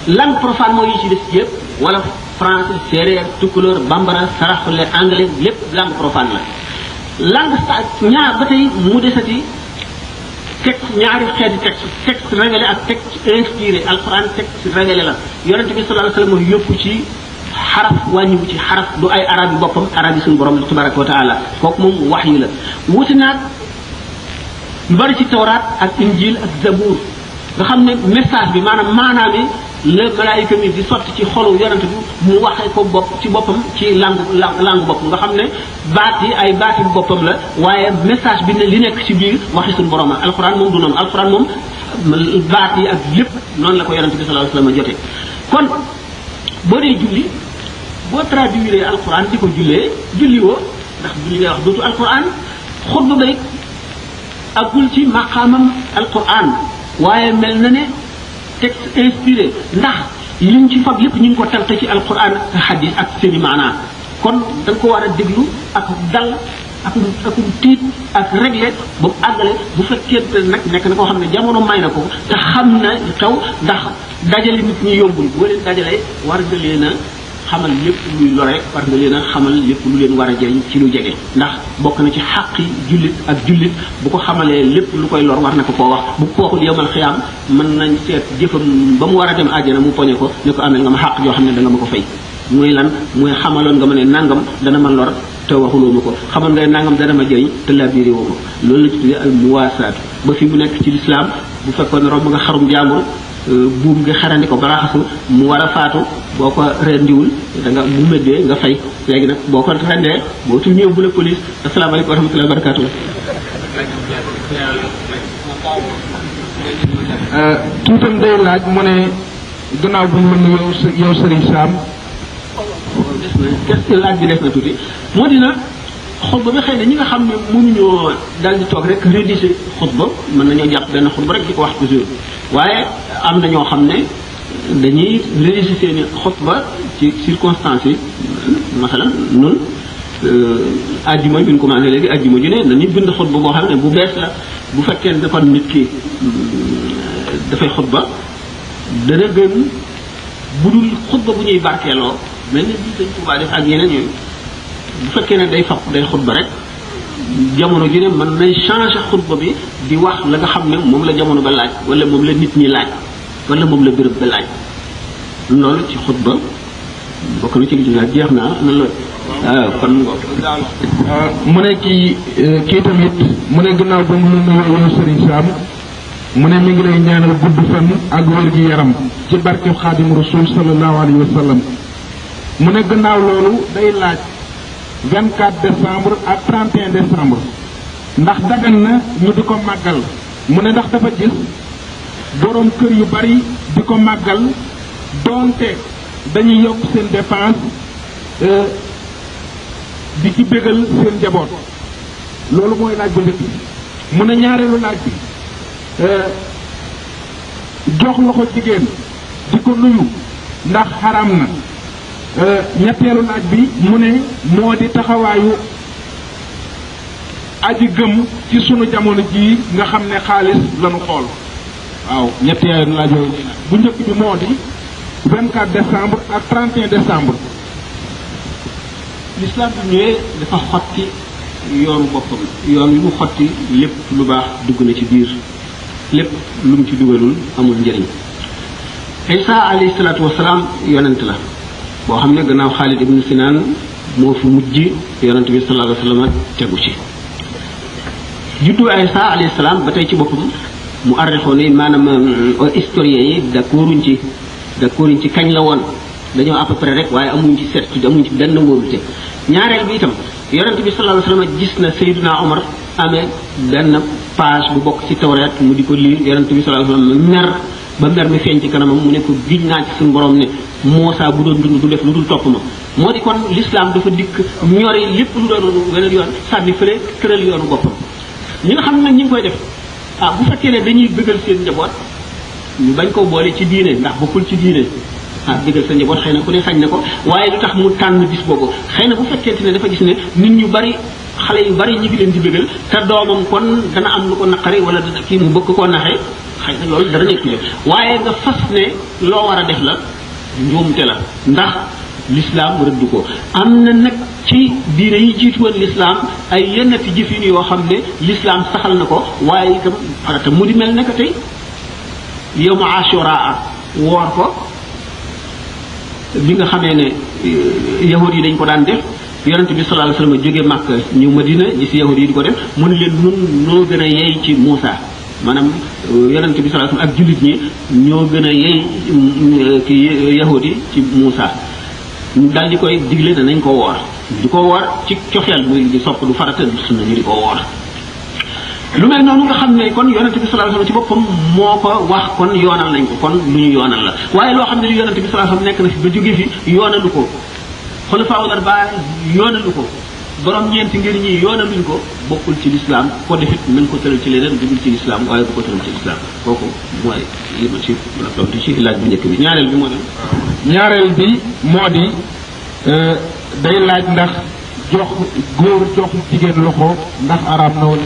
langue profane mooy yi ci des yëpp wala français séeréer tukulóor bambara saraxule anglais lépp langue profane la langue ñaar ba tey mu desati texte ñaari xeeti texte révélé ak texte inspiré alquran texte révélé la yonent bi sallallahu alayhi wasallam yëpp ci xaraf wàññiwu ci xaraf du ay arab yi boppam arab yi suñu borom la tabaraka wa taala kooku moom wax yu la wuti naag lu bari ci tawraat ak injil ak zabour nga xam ne message bi maanaam bi la malaayika mi di sotti ci xolu yonent bi mu waxee ko bopp ci boppam ci langue bopp nga xam ne baat yi ay baati boppam la waaye message bi ne li nekk ci biir waxi suñu borom alquran moom du noonu alquran moom baat yi ak lépp noonu la ko yonent bi sallallahu alayhi wasallam jotee kon boo dee julli boo traduire alquran di ko julli woo ndax julli ngay wax dootu alquran xutba bay agul ci maqaamam alquran waaye mel na ne texte inspiré ndax liñ ci fab lépp ñu ngi ko tarte ci alquran ak hadis ak seeni maanaa kon da nga ko war a déglu ak dal ak tiit ak réglé ba mu àggale bu fekkee nag nekk na koo xam ne jamono may na ko te xam na taw ndax dajale nit ñi yombul boo leen dajalee war nga leen a xamal lépp luy lore war nga leen a xamal lépp lu leen war a jëriñ ci lu jege ndax bokk na ci xàqi jullit ak jullit bu ko xamalee lépp lu koy lor war na ko koo wax bu kooxul yomal xiyaam mën nañ seet jëfam ba mu war a dem àjjana mu poñe ko ne ko amel nga ma xàq yoo xam ne da nga ma ko fay muy lan muy xamaloon nga ma ne nangam dana ma lor te waxuloo ma ko xamal nga nangam dana ma jëriñ te labiré woo ko loolu la ci tuddee al muwaasaat ba fi mu nekk ci lislaam bu fekkoon romb nga xarum jaambur buum nga xarandi ko ba raxasu mu war a faatu boo ko rendiwul da nga bu méddee nga fay léegi nag boo ko rendee boo tul ñëw bu la police asalaamaaleykum wa rahmatullahi wa barakatuh tuutam day laaj mu ne gannaaw bu ñu mën yow Serigne Sam des na laaj bi des na tuuti moo dina xutba bi xëy na ñi nga xam ne mënuñoo dal di toog rek rédiger xutba mën nañoo jàpp benn xutba rek di ko wax toujours waaye am na ñoo xam ne dañuy rédiger seeni xutba ci circonstances yi masalan nun ajjuma bi ñu commencé léegi ajjuma ju ne dañuy bind xutba boo xam ne bu bees la bu fekkee ne kon nit ki dafay xutba dana gën bu dul xutba bu ñuy barkeeloo mel ni bii dañ Tuubaa def ak yeneen yooyu bu fekkee ne day xutba rek jamono ji ne mën nay changer xutba bi di wax la nga xam ne moom la jamono ba laaj wala moom la nit ñi laaj wala moom la béréb ba laaj loolu ci xutba bokk na ci li ci laaj jeex naa nan la kon mu ne kii tamit mu ne gannaaw ba mu nuyoo yow Serigne Sam mu ne mi ngi lay ñaanal gudd fan ak wér gi yaram ci barkeb Xaadimu Rasuul sallallahu alayhi wa sallam mu ne gannaaw loolu day laaj 24 décembre ak 31 décembre ndax dagan na ñu di ko màggal mu ne ndax dafa gis borom kër yu bari di ko màggal doonte dañuy yokk seen dépense di ci bégal seen njaboot loolu mooy laaj bu njëkk mu ne ñaareelu laaj bi jox loxo jigéen di ko nuyu ndax xaram na ñetteelu laaj bi mu ne moo di taxawaayu aji gëm ci sunu jamono jii nga xam ne xaalis lañu xool waaw ñetteelu laaj yooyu bu njëkk bi moo di 24 décembre ak 31 décembre l'islam bi ñëwee dafa xotti yoonu boppam yoon wi mu xotti lépp lu baax dugg na ci biir lépp lu mu ci dugalul amul njëriñ Isa alayhi salaatu wasalaam yonent la boo xam ne gannaaw Xaalid ibnu Sinaan moo fi mujj yonent bi sallallahu alayhi wa sallam tegu ci juddu Isa alayhi salaam ba tey ci boppam mu arrêté ne maanaam historiens yi d'accorduñ ci kañ la woon dañoo à peu près rek waaye amuñ ci certitude amuñ ci benn mobilité ñaareel bi itam yonent bi sallallahu alayhi wa sallam gis na Seydina Omar amee benn page bu bokk ci Tawreet mu di ko liir yonent bi sallallahu alayhi wa sallam mer ba mer mi feeñ ci kanamam mu ne ko giñ naa ci suñu borom ne Muusaa bu doon dund du def lu dul topp ma moo di kon l'islam dafa dikk ñori lépp lu doon weneen yoon sànni fële tëral yoonu boppam ñi nga xam ne nag ñi ngi koy def bu fekkee ne dañuy bëggal seen njaboot ñu bañ ko boole ci diine ndax bokkul ci diine bëggal sa njaboot xëy na ku ne sañ na ko waaye lu tax mu tànn bis boobu xëy na bu fekkente ne dafa gis ne nit ñu bari xale yu bari ñi ngi leen di bëggal te doomam kon dana am lu ko naqari wala dana kii mu bëgg koo naxee xëy na loolu dara nekk ci waaye nga fas ne loo war a def la njuumte la ndax l'islam rëdd ko am na nag ci diine yi jiitu woon l'islam ay yennati jëfin yoo xam ne l'islam saxal na ko waaye itam farata mu di mel naka tey yow ma Ashura woor ko bi nga xamee ne yahud yi dañ ko daan def yonent bi sallallahu alayhi wasallam jóge Makka ñëw Madina gis yahud yi di ko def mu ne leen nun noo gën a yey ci Muusa maanaam yonent bi sallallahu alayhi wasallam ak jullit ñi ñoo gën a yey ki yahud yi ci Muusa dal di koy digle ne nañ ko woor di ko woor ci cofeel muy di sopp du farata du sunna ñu di ko woor lu mel noonu nga xam ne kon yonent bi sallallahu alayhi wasallam ci boppam moo ko wax kon yoonal nañ ko kon lu ñu yoonal la waaye loo xam ne li yonent bi sallallahu alayhi wasallam nekk na fi ba jóge fi yoonalu ko xulafaa ul arbaa yoonalu ko borom ñeenti ngir ñi yoonaluñ ko bokkul ci l'islam ko defit nañ ko tëral ci leneen dugul ci l'islam waaye bu ko tëral ci l'islam kooku mooy li ma ci mën a tontu ci laaj bu njëkk bi ñaareel bi moo dem ñaareel bi moo di day laaj ndax jox góor jox jigéen loxo ndax araam na wala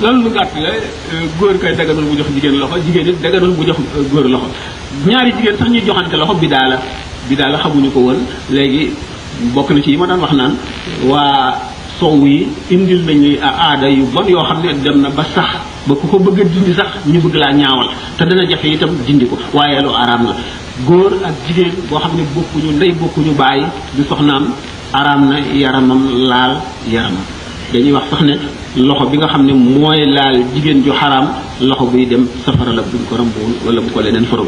loolu lu gàtt la góor kay daganul bu jox jigéen loxo jigéen it daganul bu jox góor loxo ñaari jigéen sax ñuy joxante loxo bidaa la xamuñu ko woon léegi bokk na ci yi ma daan wax naan waa sow yi indil nañu aada yu bon yoo xam ne dem na ba sax ba ku ko bëgg a dindi sax ñu bëgg laa ñaawal te dana jafe itam dindi ko waaye lu araam la góor ak jigéen boo xam ne bokkuñu ndey bokkuñu bàyyi du soxnaam araam na yaramam laal yaramam dañuy wax sax ne loxo bi nga xam ne mooy laal jigéen ju xaraam loxo buy dem safara la buñ ko rambuwul wala bu ko leneen faral.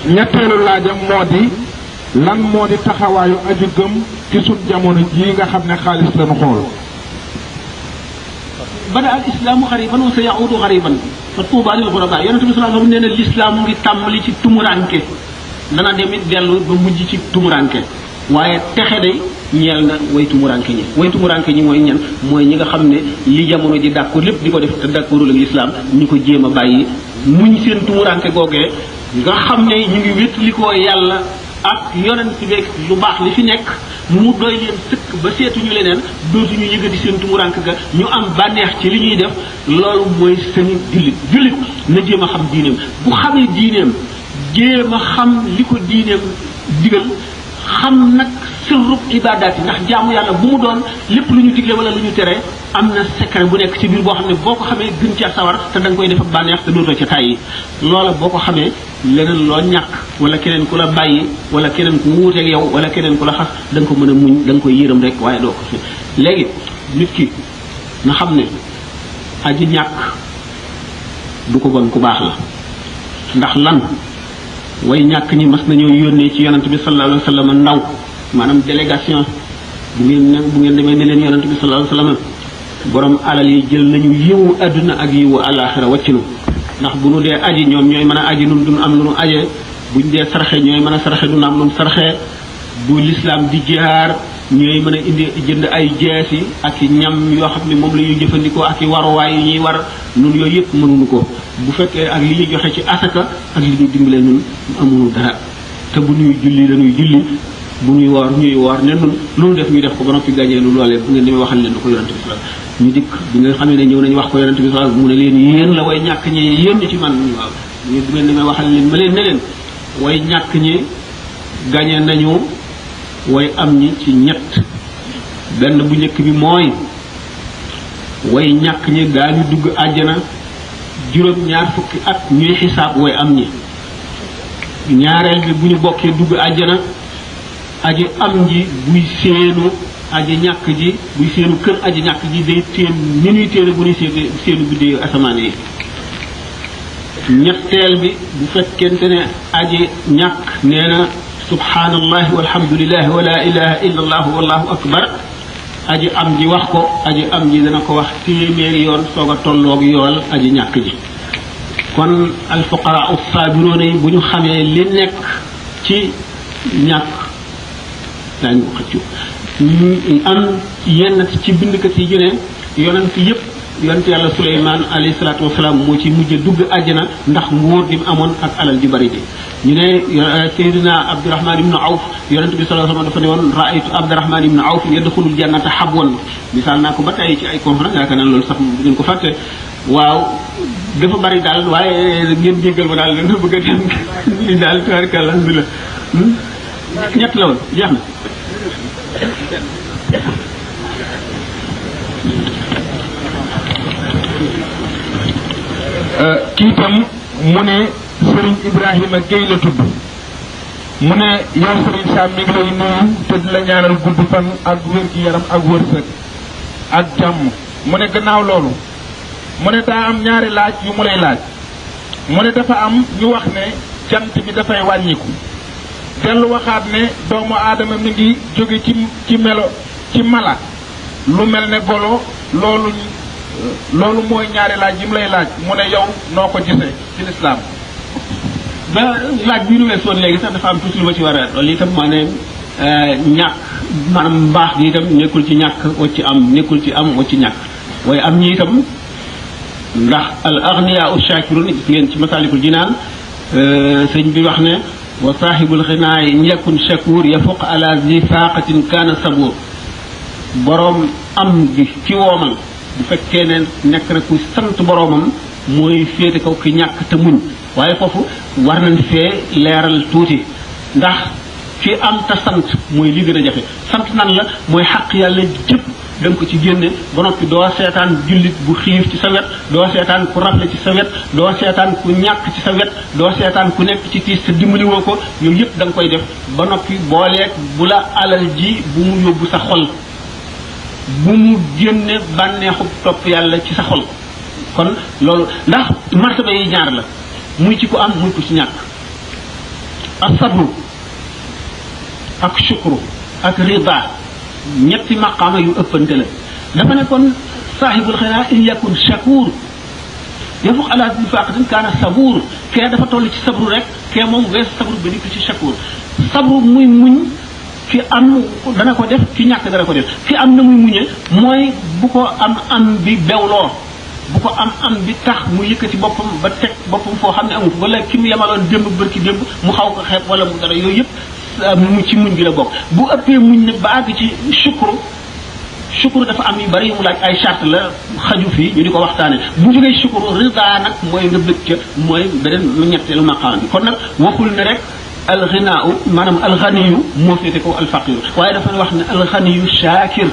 ñetteelu laajam moo di lan moo di taxawaayu aju gëm ci sut jamono jii nga xam ne xaalis lañu xool. bada al islaamu xariban wa sa yaudu xariban fa tuuba lil xuraba yonente bi sallallahu alayhi wasallam nee na lislaam ngi tàmbali ci tumuranke dana demit dellu ba mujj ci tumuranke waaye texe day ñeel na way tumuranke ñi mooy ñan mooy ñi nga xam ne li jamono ji d'accord lépp di ko def te d'accordul ak lislaam ñu ko jéem a bàyyi muñ seen tumuranke googee nga xam ne ñu ngi wétlikoo yàlla ak yonent beeg lu baax li fi nekk mu doy leen sëkk ba seetuñu leneen dootuñu yëgati seen tumurank ga ñu am bànneex ci li ñuy def loolu mooy seen jullit na jéem a xam diineem bu xamee diineem jéem a xam li ko diineem digal xam nag sirrub ibadaat yi ndax jaamu yàlla bu mu doon lépp lu ñu digle wala lu ñu tere am na secret bu nekk ci biir boo xam ne boo ko xamee gën ca sawar te da nga koy def ak bànneex te dootoo ca tàyyi loola boo ko xamee leneen loo ñàkk wala keneen ku la bàyyi wala keneen ku wuuteeg yow wala keneen ku la xas da nga ko mën a muñ da nga koy yërëm rek waaye doo ko fi léegi nit ki na xam ne aji ñàkk du ko bon ku baax la ndax lan way ñàkk ñi mas nañoo yónnee ci yonent bi sallallahu alayhi wa sallam ndaw maanaam délégation bu ngeen demee ne leen yonent bi sallallahu alayhi wa sallam borom alal yi jël nañu yiwu àdduna ak yiwu àllaaxira wàccinu ndax bu nu dee aji ñoom ñooy mën a aji nun duñ am lu nu ajee buñ dee sarxe ñooy mën a sarxe duñ am lu nu sarxe bu lislaam di jihaar ñooy mën a indi jënd ay jeesi ak i ñam yoo xam ne moom la ñuy jëfandikoo ak i waruwaay yu ñuy war nun yooyu yëpp mënuñu ko bu fekkee ak li ñuy joxe ci asaka ak li ñuy dimbale nun amuñu dara te bu ñuy julli dañuy julli bu ñuy woor ñuy woor ne nun lu ñu def ñu def ko ba noppi gàñee lu loolee bu ngeen demee waxal leen ko yonante bi sallallahu ñu dikk bi nga xam ne ñëw nañu wax ko yonante bi sallallahu mu ne leen yéen la way ñàkk ñi yéen ñi ci man waaw ñu bu ngeen demee waxal leen ma leen ne leen way ñàkk ñi gàñee nañu way am ñi ci ñett benn bu njëkk bi mooy way ñàkk ñi daañu dugg àjjana juróom-ñaar fukki at ñuy xisaab way am ñi ñaareel bi bu ñu bokkee dugg àjjana aji am ji buy séenu aji ñàkk ji buy séenu kër aji ñàkk ji day teen ni ñuy téere bu ñuy séenu guddee asamaan yi ñetteel bi bu fekkente ne aji ñàkk nee na subhanallahi walhamdulillahi wa la ilaha illa allah wallahu akbar aji am ji wax ko aji am ji dana ko wax téeméeri yoon soog a tolloog yool aji ñàkk ji kon alfuqara as-sabiroona yi bu ñu xamee li nekk ci ñàkk daañu ko xëccu am yenn ci bindkat yi ñu ne yonent yépp yonent yàlla Suleymaan alayhi salaatu wasalaam moo ci mujj dugg àjjana ndax nguur gi mu amoon ak alal ju bari ji ñu ne Seydina Abdurahman ibnu Awf yonent bi sallallahu alayhi wa sallam dafa ne woon raaytu Abdurahman ibnu Awf yadxulul jannata habwan misaal naa ko ba tey ci ay conférence yaakaar naa loolu sax bu ngeen ko fàtte waaw dafa bari daal waaye ngeen jéggal ma daal dana bëgg a dem ni daal tabaraka alhamdulilah ñett la woon jeex na kii itam mu ne Serigne Ibrahima Gueye la tudd mu ne yow Serigne Sam mi ngi lay nuyu te di la ñaanal gudd fan ak wér gi yaram ak wërsëg ak jàmm mu ne gannaaw loolu mu ne daa am ñaari laaj yu mu lay laaj mu ne dafa am ñu wax ne jant bi dafay wàññiku dellu waxaat ne doomu aadama mi ngi jóge ci melo ci mala lu mel ne golo loolu mooy ñaari laaj yi mu lay laaj mu ne yow noo ko gisee ci lislaam ba laaj bi nu weesoon léegi sax dafa am tuuti lu ma ci war a loolu itam maa ne ñàkk maanaam mbaax gi itam nekkul ci ñàkk wacc am nekkul ci am wacc ñàkk waaye am ñi itam ndax al aghniyaa shakirun gis ngeen ci masalikul jinaan sëñ bi wax ne wa saahibul ghinaay in yakun shakur yafuq ala zi faqatin kaana sabur boroom am gi ci woomal bu fekkee ne nekk na ku sant boroomam mooy féete kaw ki ñàkk te muñ waaye foofu war nañ fee leeral tuuti ndax ki am te sant mooy li gën a jafe sant nan la mooy xaq yàlla jëpp da nga ko ci génne ba noppi doo seetaan jullit bu xiif ci sa wet doo seetaan ku rafle ci sa wet doo seetaan ku ñàkk ci sa wet doo seetaan ku nekk ci tiis te dimbali woo ko yooyu yëpp da nga koy def ba noppi booleeg bu la alal ji bu mu yóbbu sa xol bu mu génne bànneexu topp yàlla ci sa xol kon loolu ndax martaba yi ñaar la muy ci ku am muy ku ci ñàkk ak sabru ak shukru ak rida ñetti maqaama yu ëppante la dafa ne kon saahibul xinaa in yakun shakur yafuq ala bi faqatin kaana sabuur kee dafa toll ci sabru rek kee moom weesu sabru ba dikk ci shakur sabru muy muñ ki am dana ko def ki ñàkk dana ko def ki am na muy muñe mooy bu ko am bi bewloo bu ko am bi tax mu yëkkati boppam ba teg boppam foo xam ne amul wala ki mu yemaloon démb bërki démb mu xaw ko xeeb wala mu dara yooyu yëpp mu ci muñ gi la bokk bu ëppee muñ nag ba àgg ci shukru dafa am yu bari yu mu laaj ay charte la xaju fii ñu di ko waxtaane bu jógee shukru rida nag mooy nga bëgg ca mooy beneen lu ñetteelu maqaam bi kon nag waxul ne rek alxinaa maanaam alxaniyu moo féete kaw alfaqiru waaye dafa wax ne alxaniyu shaakir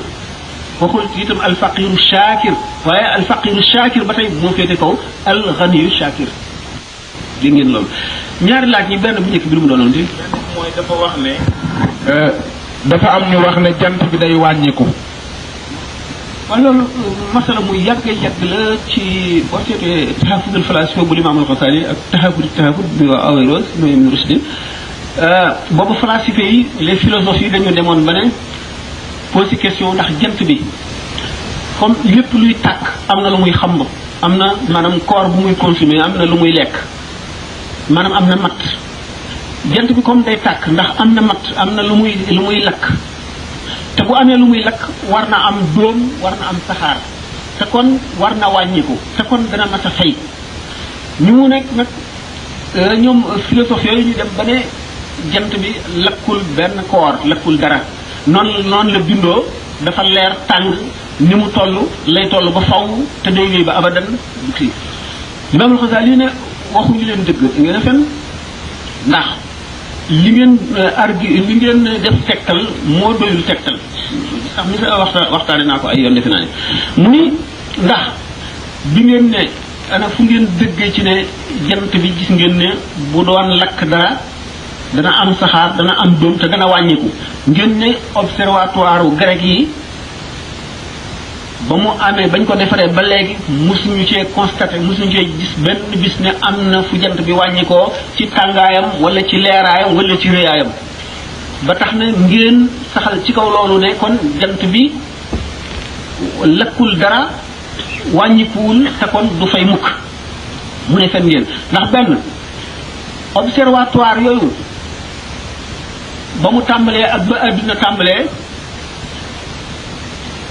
waxul itam alfaqiru shaakir waaye alfaqiru shaakir ba tey moo féete kaw alxaniyu shaakir dégg ngeen loolu ñaari laaj ñi benn bu njëkk bi lu mu doonoon di mooy dafa wax ne dafa am ñu wax ne jant bi day wàññiku waaye loolu masala muy yàgg la ci boo seetee tahafudul falasifa bu limaam al-Ghazali ak tahafud bi waa Averroès mooy Ibn Rushd boobu falasife yi les philosophes yi dañu demoon ba ne posé question ndax jant bi comme lépp luy tàkk am na lu muy xam am na maanaam corps bu muy consommer am na lu muy lekk maanaam am na matt jant bi comme day tàkk ndax am na matt am na lu muy lakk te bu amee lu muy lakk war na am dóom war na am saxaar te kon war na wàññiku te kon dana mat a fay ñu mu nekk nag ñoom philosophe yooyu ñu dem ba ne jant bi lakkul benn koor lakkul dara noonu la bindoo dafa leer tàng ni mu toll lay toll ba faw te day wéy ba abadan du kii Imaam al-Ghazali ne waxuñu leen dëgg ngeen a fen ndax li ngeen def tegtal moo doyul tegtal sax mi sa waxtaane naa ko ay yoon defe naa ne mu ni ndax bi ngeen ne ana fu ngeen dëggee ci ne jant bi gis ngeen ne bu doon lakk dara dana am saxaar dana am dóom te dana wàññiku ngeen ne observatoire grec yi ba mu amee bañ ko defaree ba léegi mosuñu cee constaté mosuñu cee gis benn bis ne am na fu jant bi wàññikoo ci tàngaayam wala ci leeraayam wala ci rëyaayam ba tax na ngeen saxal ci kaw loolu ne kon jant bi lakkul dara wàññikuwul te kon du fay mukk mu ne fen ngeen ndax benn observatoire yooyu ba mu tàmbalee ak ba àdduna tàmbalee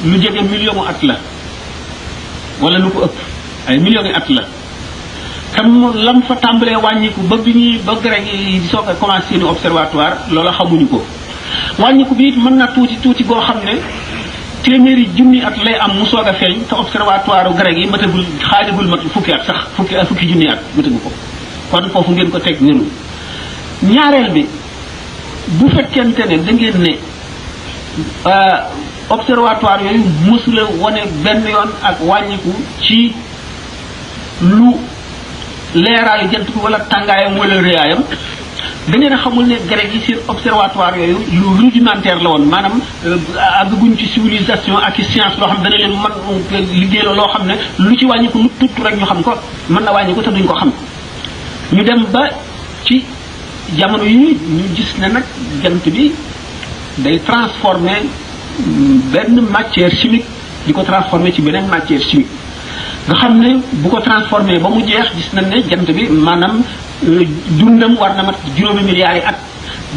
lu jege million at la wala lu ko ëpp ay millions yi at la tam lam fa tàmbalee wàññiku ba bi ñuy ba grec yi soog a commencé seeni observatoire loola xamuñu ko wàññiku bi it mën na tuuti goo xam ne téeméeri junni at lay am mu soog a feeñ te observatoire grec yi matagul xaajagul mat fukki at sax fukki junni at matagu ko kon foofu ngeen ko teg wérul ñaareel bi bu fekkente ne da ngeen ne observatoire yooyu mësula wane benn yoon ak wàññiku ci lu leeraayu jant bi wala tàngaayam wala réyaayam da ngeen a xamul ne grec yi seen observatoire yooyu lu rudimentaire la woon maanaam àgguñ ci civilisation ak ci science loo xam dana leen mën liggéey loo xam ne lu ci wàññiku lu tuut rek ñu xam ko mën na wàññiku te duñ ko xam ñu dem ba ci jamono yi ñu gis ne nag jant bi day transformer benn matière chimique di ko transformer ci beneen matière chimique nga xam ne bu ko transformer ba mu jeex gis nañ ne jant bi maanaam dundam war na mat juróomi milliards yi at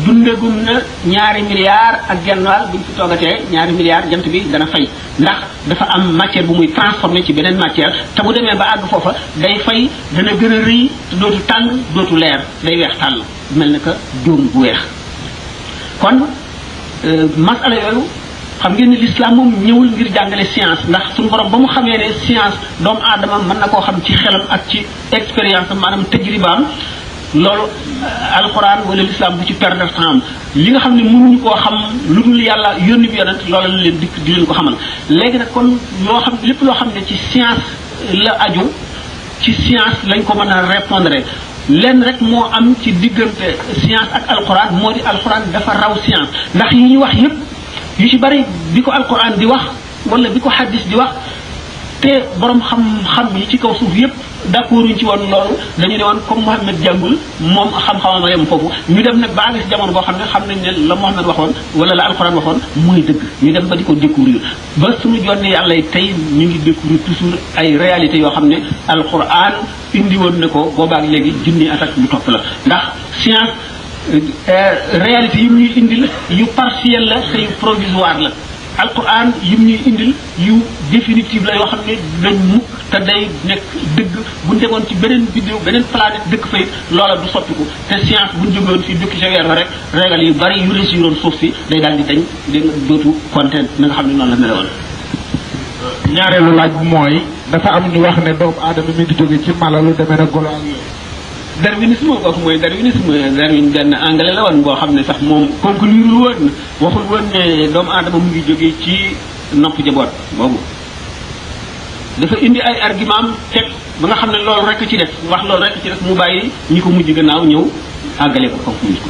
dundagum na 2 milliards ak genn wàll buñ fi toogatee 2 milliards jant bi dana fay ndax dafa am matière bu muy transformer ci beneen matière te bu demee ba àgg foofa day fay dana gën a rëy te dootu tàng dootu leer day weex tàll mel na que dóom bu weex kon masala yooyu xam ngeen ni l'islam moom ñëwul ngir jàngale science ndax suñu borom ba mu xamee ne science doomu aadama mën na koo xam ci xelam ak ci expérience am maanaam tajribaam loolu alquran wala l'islam bu ci perdre temps li nga xam ne mënuñu koo xam lu dul yàlla yónni bi yonent loola la leen dikk di leen ko xamal léegi nag kon loo xam lépp loo xam ne ci science la aju ci science lañ ko mën a répondre lenn rek moo am ci diggante science ak alquran moo di alquran dafa raw science ndax yi ñu wax yépp yu ci bari bi ko alquran di wax wala bi ko xaddis di wax te borom xam-xam yi ci kaw suuf yépp d'accord uñ ci woon loolu dañu ne woon comme Muhammad jàngul moom xam-xamam a yem foofu ñu dem nag ba gis jamono boo xam ne xam nañ ne la Muhammad waxoon wala la alxuraan waxoon mooy dëgg ñu dem ba di ko découvrir ba suñu jonne yàlla tey ñu ngi découvrir toujours ay réalités yoo xam ne alxuraan indi woon na ko boobaak léegi junni at ak lu topp la ndax science réalité yi ñuy indil yu partiel la te yu provisoire la alquran yim ñuy indil yu définitive la yoo xam ne dañ mukk te day nekk dëgg bu ñu tegoon ci beneen biddew beneen planète dëkk fay loola du soppiku te science bu ñu jógewoon fii dëkk ca weer rek régal yu bari yu réussiroon suuf si day daal di dañ dégg nga dootu content na nga xam ne noonu la melewoon. ñaareelu laaj bi mooy dafa am ñu wax ne doomu aadama mi ngi jóge ci mala lu demee ne golo ak yooyu. darwinisme kooku mooy Darwin benn anglais la woon boo xam ne sax moom conclure woon waxul woon ne doomu aadama mu ngi jógee ci nopp jaboot boobu dafa indi ay argument teg ba nga xam ne loolu rek ci des wax loolu rek ci des mu bàyyi ñi ko mujj gannaaw ñëw àggale ko conclure ko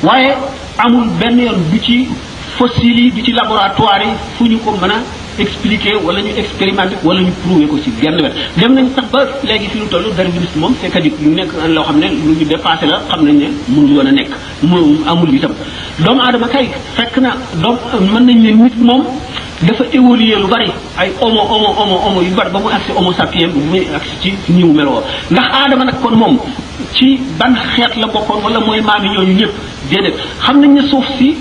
waaye amul benn yoon du ci fossile yi du ci laboratoire yi fu ñu ko mën a expliquer wala ñu expérimenter wala ñu prouver ko ci genn wet dem nañ sax ba léegi fi ñu toll darwinisme moom c'est caduc lu nekk loo xam ne lu ñu dépassé la xam nañ ne mënul woon a nekk mu amul itam doomu aadama kay fekk na mën nañ ne nit moom dafa évoluer lu bari ay homo yu bari ba mu agsi homo sapiens bu muy agsi ci ñi mu meloo ndax aadama nag kon moom ci ban xeet la bokkoon wala mooy maam yi ñooñu ñëpp déedéet xam nañ ne suuf si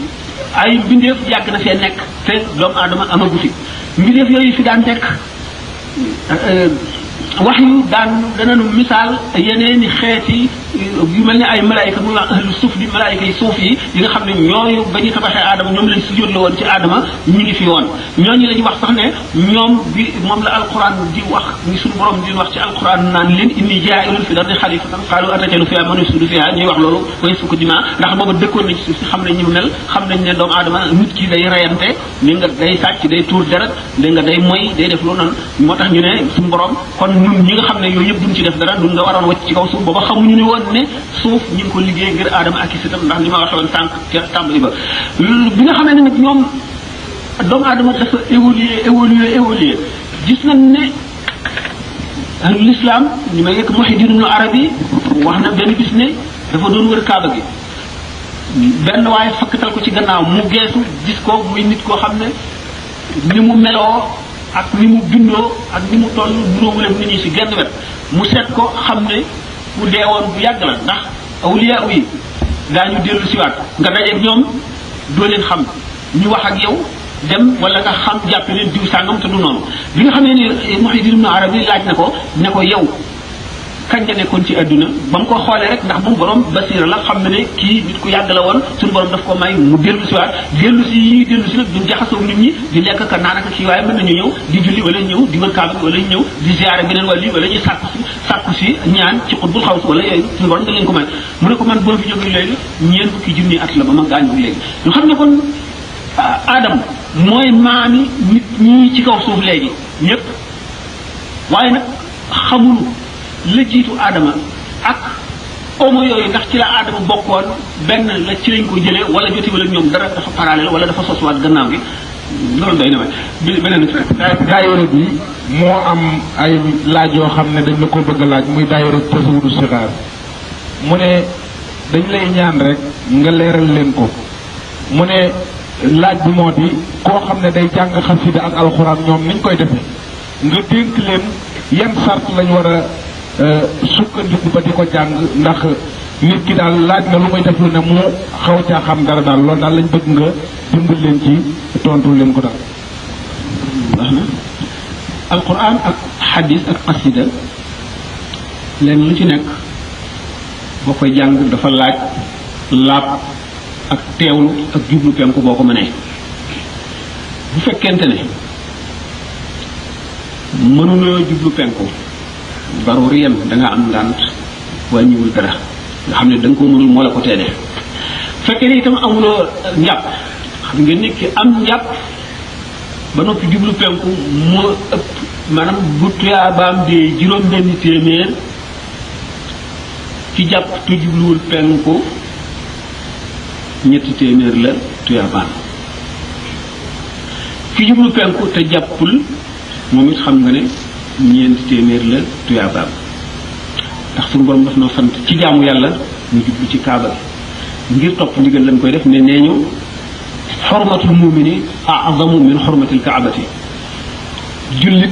ay mbindeef yàgg na fee nekk te doomu aadama amagu fi mbindeef yooyu fi daan nekk wax yu danañu misaal yeneen i xeeti yu mel ne ay malaayika muy wax ahlu suuf di malaayika yi suuf yi nga xam ne ñooyu ba ñu tabaxee aadama ñoom lañ sujjóot la woon ci aadama ñu ngi fi woon ñooñu la ñu wax sax ne ñoom bi moom la alquran di wax ni suñu borom di wax ci alquran naan leen inni jaa'ilun fi ardi xalifatan qaalu atajalu fiha man yufsidu fiha ñuy wax loolu way sukk dima ndax booba dëkkoon nañ ci suuf si xam nañ ñu mel xam nañ ne doomu aadama nit ki day reyante ni nga day sàcc day tuur deret da nga day moy day def loolu noonu moo tax ñu ne suñu borom kon ñun ñi nga xam ne yooyu yëpp duñ ci def dara duñ nga waroon wacc ci kaw suuf booba xamuñu ne woon ne suuf ñu ngi ko liggéey ngir aadama ak i sitam ndax ni ma waxee woon sànq ca tàmbali ba bi nga xamee ne nag ñoom doomu aadama dafa évoluer gis nañ ne l'islam ñu may yegg Muhyiddin Ibn Arabi wax na benn bis ne dafa doon wër kaaba gi benn waaye fakkatal ko ci gannaaw mu geesu gis ko muy nit koo xam ne ni mu meloo ak ni mu bindoo ak ni mu toll nuróowuleeg nit ñi si genn wet mu seet ko xam ne ku deewoon bu yàgg la ndax awliya yi daañu dellu siwaat nga dajeeg ñoom doo leen xam ñu wax ak yow dem wala nga xam jàpp leen diw sàngam te du noonu bi nga xamee ne Muhyiddin Ibn Arabi laaj na ko yow kañ nga nekkoon ci adduna ba mu ko xoolee rek ndax moom borom basira la xam ne ne kii nit ku yàgg la woon suñu borom daf ko may mu dellu si waat dellu si nag duñ jaxasoo nit ñi di lekk ka naan ak kii waaye mën nañu ñëw di julli wala ñëw di wër kaaba wala ñëw di ziare beneen wàll wala ñuy sàkku si ñaan ci xutbul xaws wala yooyu suñu borom da leen ko may mu ne ko man boo fi jógee léegi ñeent fukki junni at la ba ma gaañu léegi ñu xam ne kon Adam mooy maami nit ñi ci kaw suuf léegi ñëpp waaye nag xamulu la jiitu aadama ak homo yooyu ndax ci la aadama bokkoon benn la ci lañ ko jëlee wala joti wala ñoom dara dafa parallèle wala dafa soswaat gannaaw gi loolu doy na may beneen daayira bi moo am ay laaj yoo xam ne dañ la ko bëgg a laaj muy daayira tasawudu sixaar mu ne dañ lay ñaan rek nga leeral leen ko mu ne laaj bi moo di koo xam ne day jàng xasida ak alxuraan ñoom niñ koy defee nga dénk leen yan sart lañ war a sukkandiku ba di ko jàng ndax nit ki daal laaj na lu koy def lu ne mu xaw caa xam dara daal loolu daal lañ bëgg nga dimbal leen ci tontu leen ko daal. wax na alquran ak xadis ak qasida leen lu ci nekk boo koy jàng dafa laaj laab ak teewlu ak jublu penku boo ko mënee bu fekkente ne mënuloo jublu penku daruriyan da nga am ngànt wàññiwul dara nga xam ne da nga ko mënul moo la ko teene fekkee ne itam amuloo njàpp xam nga nit ki am njàpp ba noppi jublu penku moo ëpp maanaam bu tuyaabaam dee juróom-benn téeméer ci jàpp te jubluwul penku ñetti téeméer la tuyaabaam ki jublu penku te jàppul moom it xam nga ne ñeenti téeméer la tuyaabaam ndax suñu borom daf noo sant ci jaamu yàlla ñu jublu ci kaaba gi ngir topp ndigal lañ koy def ne nee ñu xormatul mumini azamu min xormatil kaabati jullit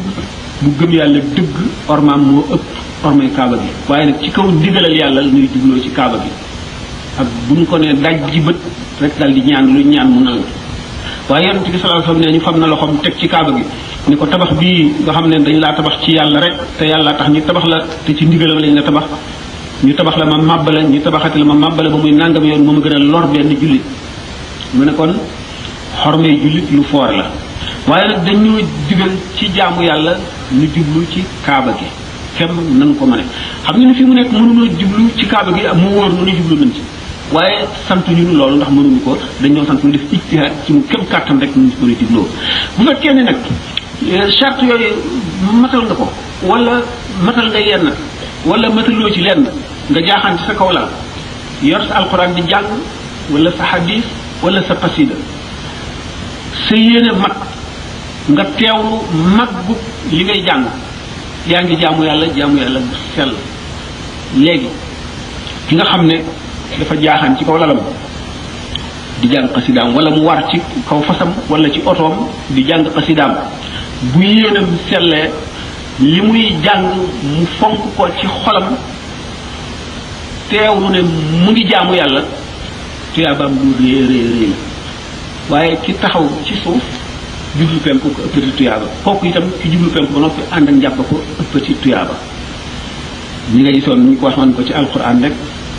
bu gëm yàlla dëgg ormaam moo ëpp ormay kaaba gi waaye nag ci kaw ndigalal yàlla ñuy jubloo ci kaaba gi ak bu ñu ko ne daj ji bët rek dal di ñaan lu ñaan mu nangu waaye yonent bi sallallahu alayhi wasallam ne ñu fam na loxoom teg ci kaaba gi ni ko tabax bii nga xam ne dañ laa tabax ci yàlla rek te yàlla tax ñu tabax la te ci ndigalam lañ la tabax ñu tabax la ma màbbala ñu tabaxati la ma màbbala ba muy nangam yoon moom gën a lor benn jullit mu ne kon xormay jullit lu foor la waaye nag dañoo digal ci jaamu yàlla ñu jublu ci kaaba gi kem nan ko mëne xam nga ni fi mu nekk mënunoo jublu ci kaaba gi mu wóor nu ñu jublu nañ ci waaye sant ñu loolu ndax mënuñu ko dañoo sant ñu def ijtihaad ci mu kem kàttan rek ñu ko jubloo bu fekkee ne nag charte yooyu matal nga ko wala matal nga yenn wala mataloo ci lenn nga jaaxaan ci sa kaw lal yor sa alxuraan di jàng wala sa hadis wala sa qasida sa yéene mat nga teewlu maggu li ngay jàng yaa ngi jaamu yàlla bu sell léegi ki nga xam ne dafa jaaxaan ci kaw lalam di jàng xasidaam wala mu war ci kaw fasam wala ci otoom di jàng xasidaam bu yéenam sellee li muy jàng mu fonk ko ci xolam teewlu ne mu ngi jaamu yàlla tuyaabaam du réy la waaye ki taxaw ci suuf jublu penku ko ëppati tuyaaba kooku itam ki jublu penku ba noppi ànd ak njàpp ko ëppati tuyaaba ñi nga gisoon ñu ko waxoon ko ci alquran rek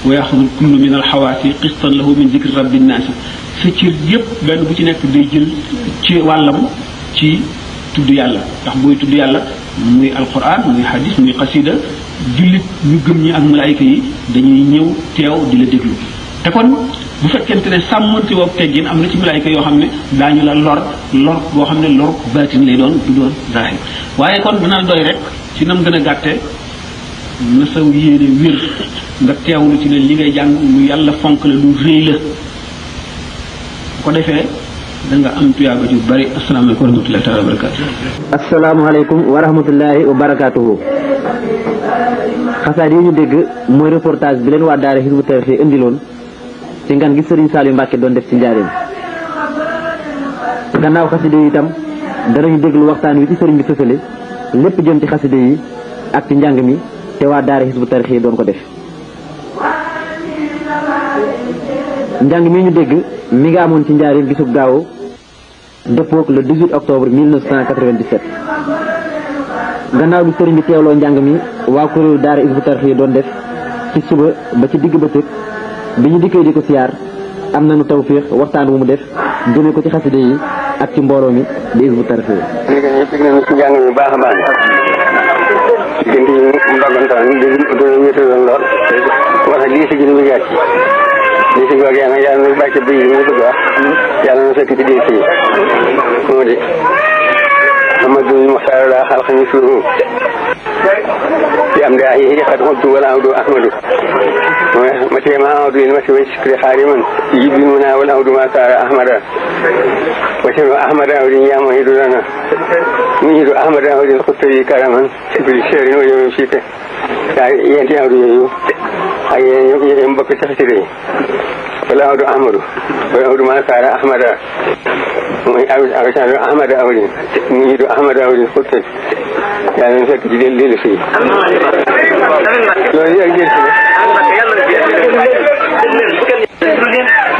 wa yaxudu kullu min alxawaasi qistan lahu min zikri rabbi nnaasi sa cër yépp benn bu ci nekk day jël ci wàllam ci tudd yàlla ndax booy tudd yàlla muy alquran muy hadis muy xasida jullit ñu gëm ñi ak malaayika yi dañuy ñëw teew di la déglu te kon bu fekkente ne sàmmonte woog teggin am na ci malaayika yoo xam ne daañu la lor boo xam ne lor baatin lay doon du doon zahir waaye kon dana doy rek ci nam gën a gàtte na sa yéene wér nga teewlu ci ne li ngay jàng lu yàlla fonk la lu rëy la bu ko defee da nga am tuyaaba ju bari. asalaamaaleykum wa rahmatullahi taala wa barakaatu. asalaamaaleykum wa rahmatullahi wa barakaatuhu. xasaat yi ñu dégg mooy reportage bi leen waa daara Hizbut Tarqiyyah indiloon ci ngan gi Serigne Saliou Mbacke doon def ci njaareem. gannaaw xaside yi itam danañu déglu waxtaan wi ci Serigne bi sësale lépp jëm ci xaside yi ak ci njàng mi te waa daara Hizbut Tarqiyyah doon ko def. njàng mi ñu dégg mi nga amoon ci njaareem bisub gaaw dëppook le 18 octobre 1997. gannaaw bi sëriñ bi teewloo njàng mi waa kuréelu daara Hizbut Tarqiyyah doon def ci suba ba ci digg bëccëg bi ñu dikkee di ko siyaar am nañu tawfiix waxtaan wu mu def jëme ko ci xaside yi ak ci mbooloo mi di Hizbut Tarqiyyah. léegi nañu ci njàng mi baax a baax diggante yi mu doggantaan dina wéetaloon lool wax lii si gën mu jàcc lii si googee nag yàlla na bàcc bi yi mu bëgg wax yàlla na fekk ci biir fii moo di Amadou Mokhtar la xalqa ñu suuru am daa yi xat uddu wala awdu ahmadu ma tee ma awdu in wasi way sikri xaariman yibbi mu naa wala awdu ma saara ahmada wasi ahmada awdin yaa muhidu lana muhidu ahmada awdin xutta yi karaman sibri seerin wa yomin fiite yaa yenti awdu yooyu ak yéen mbokk ci xasida yi wala awdu ahmadu wala awdu ma saara ahmada mooy ahmada awdin muhidu ahmada awdin xutta yaa ngi fekk ci dellu fii loolu ak jël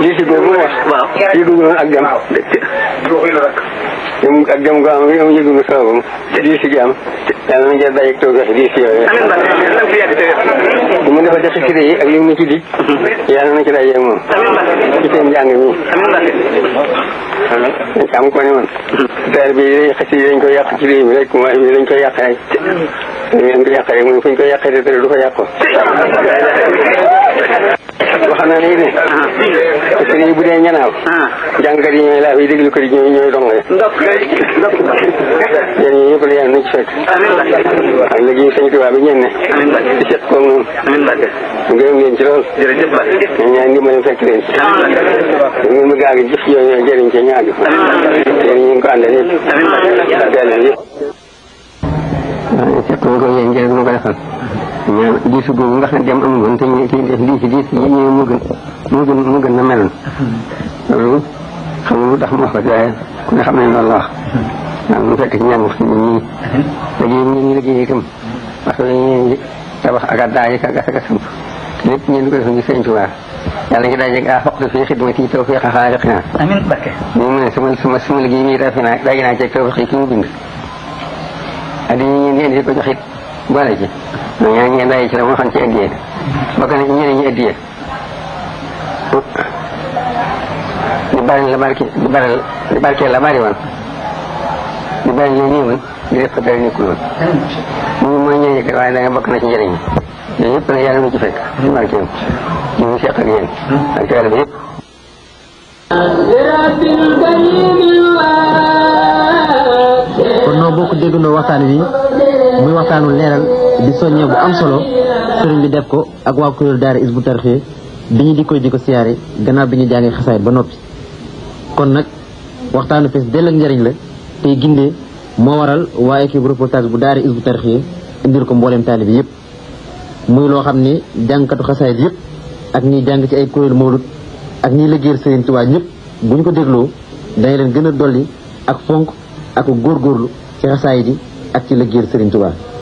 lii si boobu mu wax yëgul ak jam ak jam go am yow yëgul sababam lii si jam yàlla na jël dajeeg toog lii si yooyu mu defal ci xasida yi ak li mu ci dig yàlla na ci dajeeg moom ci seen njàng mi am ko ne man teer bi xasida yi dañ koy yàq ci réew mi rek mooy bi dañ koy yàq rek ngeen ko yàq rek mu fu ñu koy yàqee te du ko yàq ko wax na léegi ne liggéey bu dee ñanaaw jàngkat yi ñooy laa fi déglu ko di ñooy dong yéen ñi ñëpp la yàlla nañ ci fekk ak liggéey sëñ Tuubaa bi ngeen ne di set koog noonu ngërëm leen ci lool ñu ñaan ndimbal fekk leen ngeen mu gaagi jëf yooyu ñooy jëriñ ci ñaagi yéen ñu ngi ko àndal yëpp benn yëpp fekk nga ko yéen njëriñ mu ko defal ñaan diisu boobu nga xam ne dem amul woon te ñu ci def lii ci diis yi ñëw mu gën na meloon loolu xam nga lu tax mu wax ko waaye ku ne xam ne loolu la wax waaw mu fekk ci ñaan wax ci ñun ñii ñu liggéey itam parce que dañuy tabax ak a daaj ak a gas ak a samp lépp ñeen ko def ngi Sëñ Tuubaa yàlla ngi dajeeg a xoqtu fii xidmati tawfiq xaaliqina amiin barke mu ne sama liggéey mi rafet naa daje naa ceeg tawfiq ki mu bind addi ñeen di ko joxit boole ci ñaan ngeen daje ci la moo xam ci addiyee bokk na ci ñeneen ñi addiyee di bari la barke di barkeel la bari woon di bari la néewoon di def ko dara nekkul woon ñu mooy ñëw yëkkat waaye da nga bokk na ci njëriñ yooyu yëpp nag yàlla nu ci fekk ci barkeem ñu ngi seq ak yéen ak tool bi yëpp kon noo bokk déggandoo waxtaan wi muy waxtaanu leeral di soññee bu am solo sëriñ bi def ko ak waa kuréel daara Hizbut Tarqiyyah bi ñu di koy di ko siyaare gannaaw bi ñu jàngee xasaay ba noppi kon nag waxtaanu fees dell ak njëriñ la tey gindee moo waral waa équipe reportage bu daara Hizbut Tarqiyyah indil ko mbooleem taalibe yëpp muy loo xam ni jàngkatu xasaay yëpp ak ñiy jàng ci ay kuréel mawlud ak ñiy liggéeyal Sëriñ Tuubaa ñëpp bu ñu ko dégloo dañu leen gën a dolli ak fonk ak góorgóorlu ci xasaay ji ak ci liggéeyal Sëriñ Tuubaa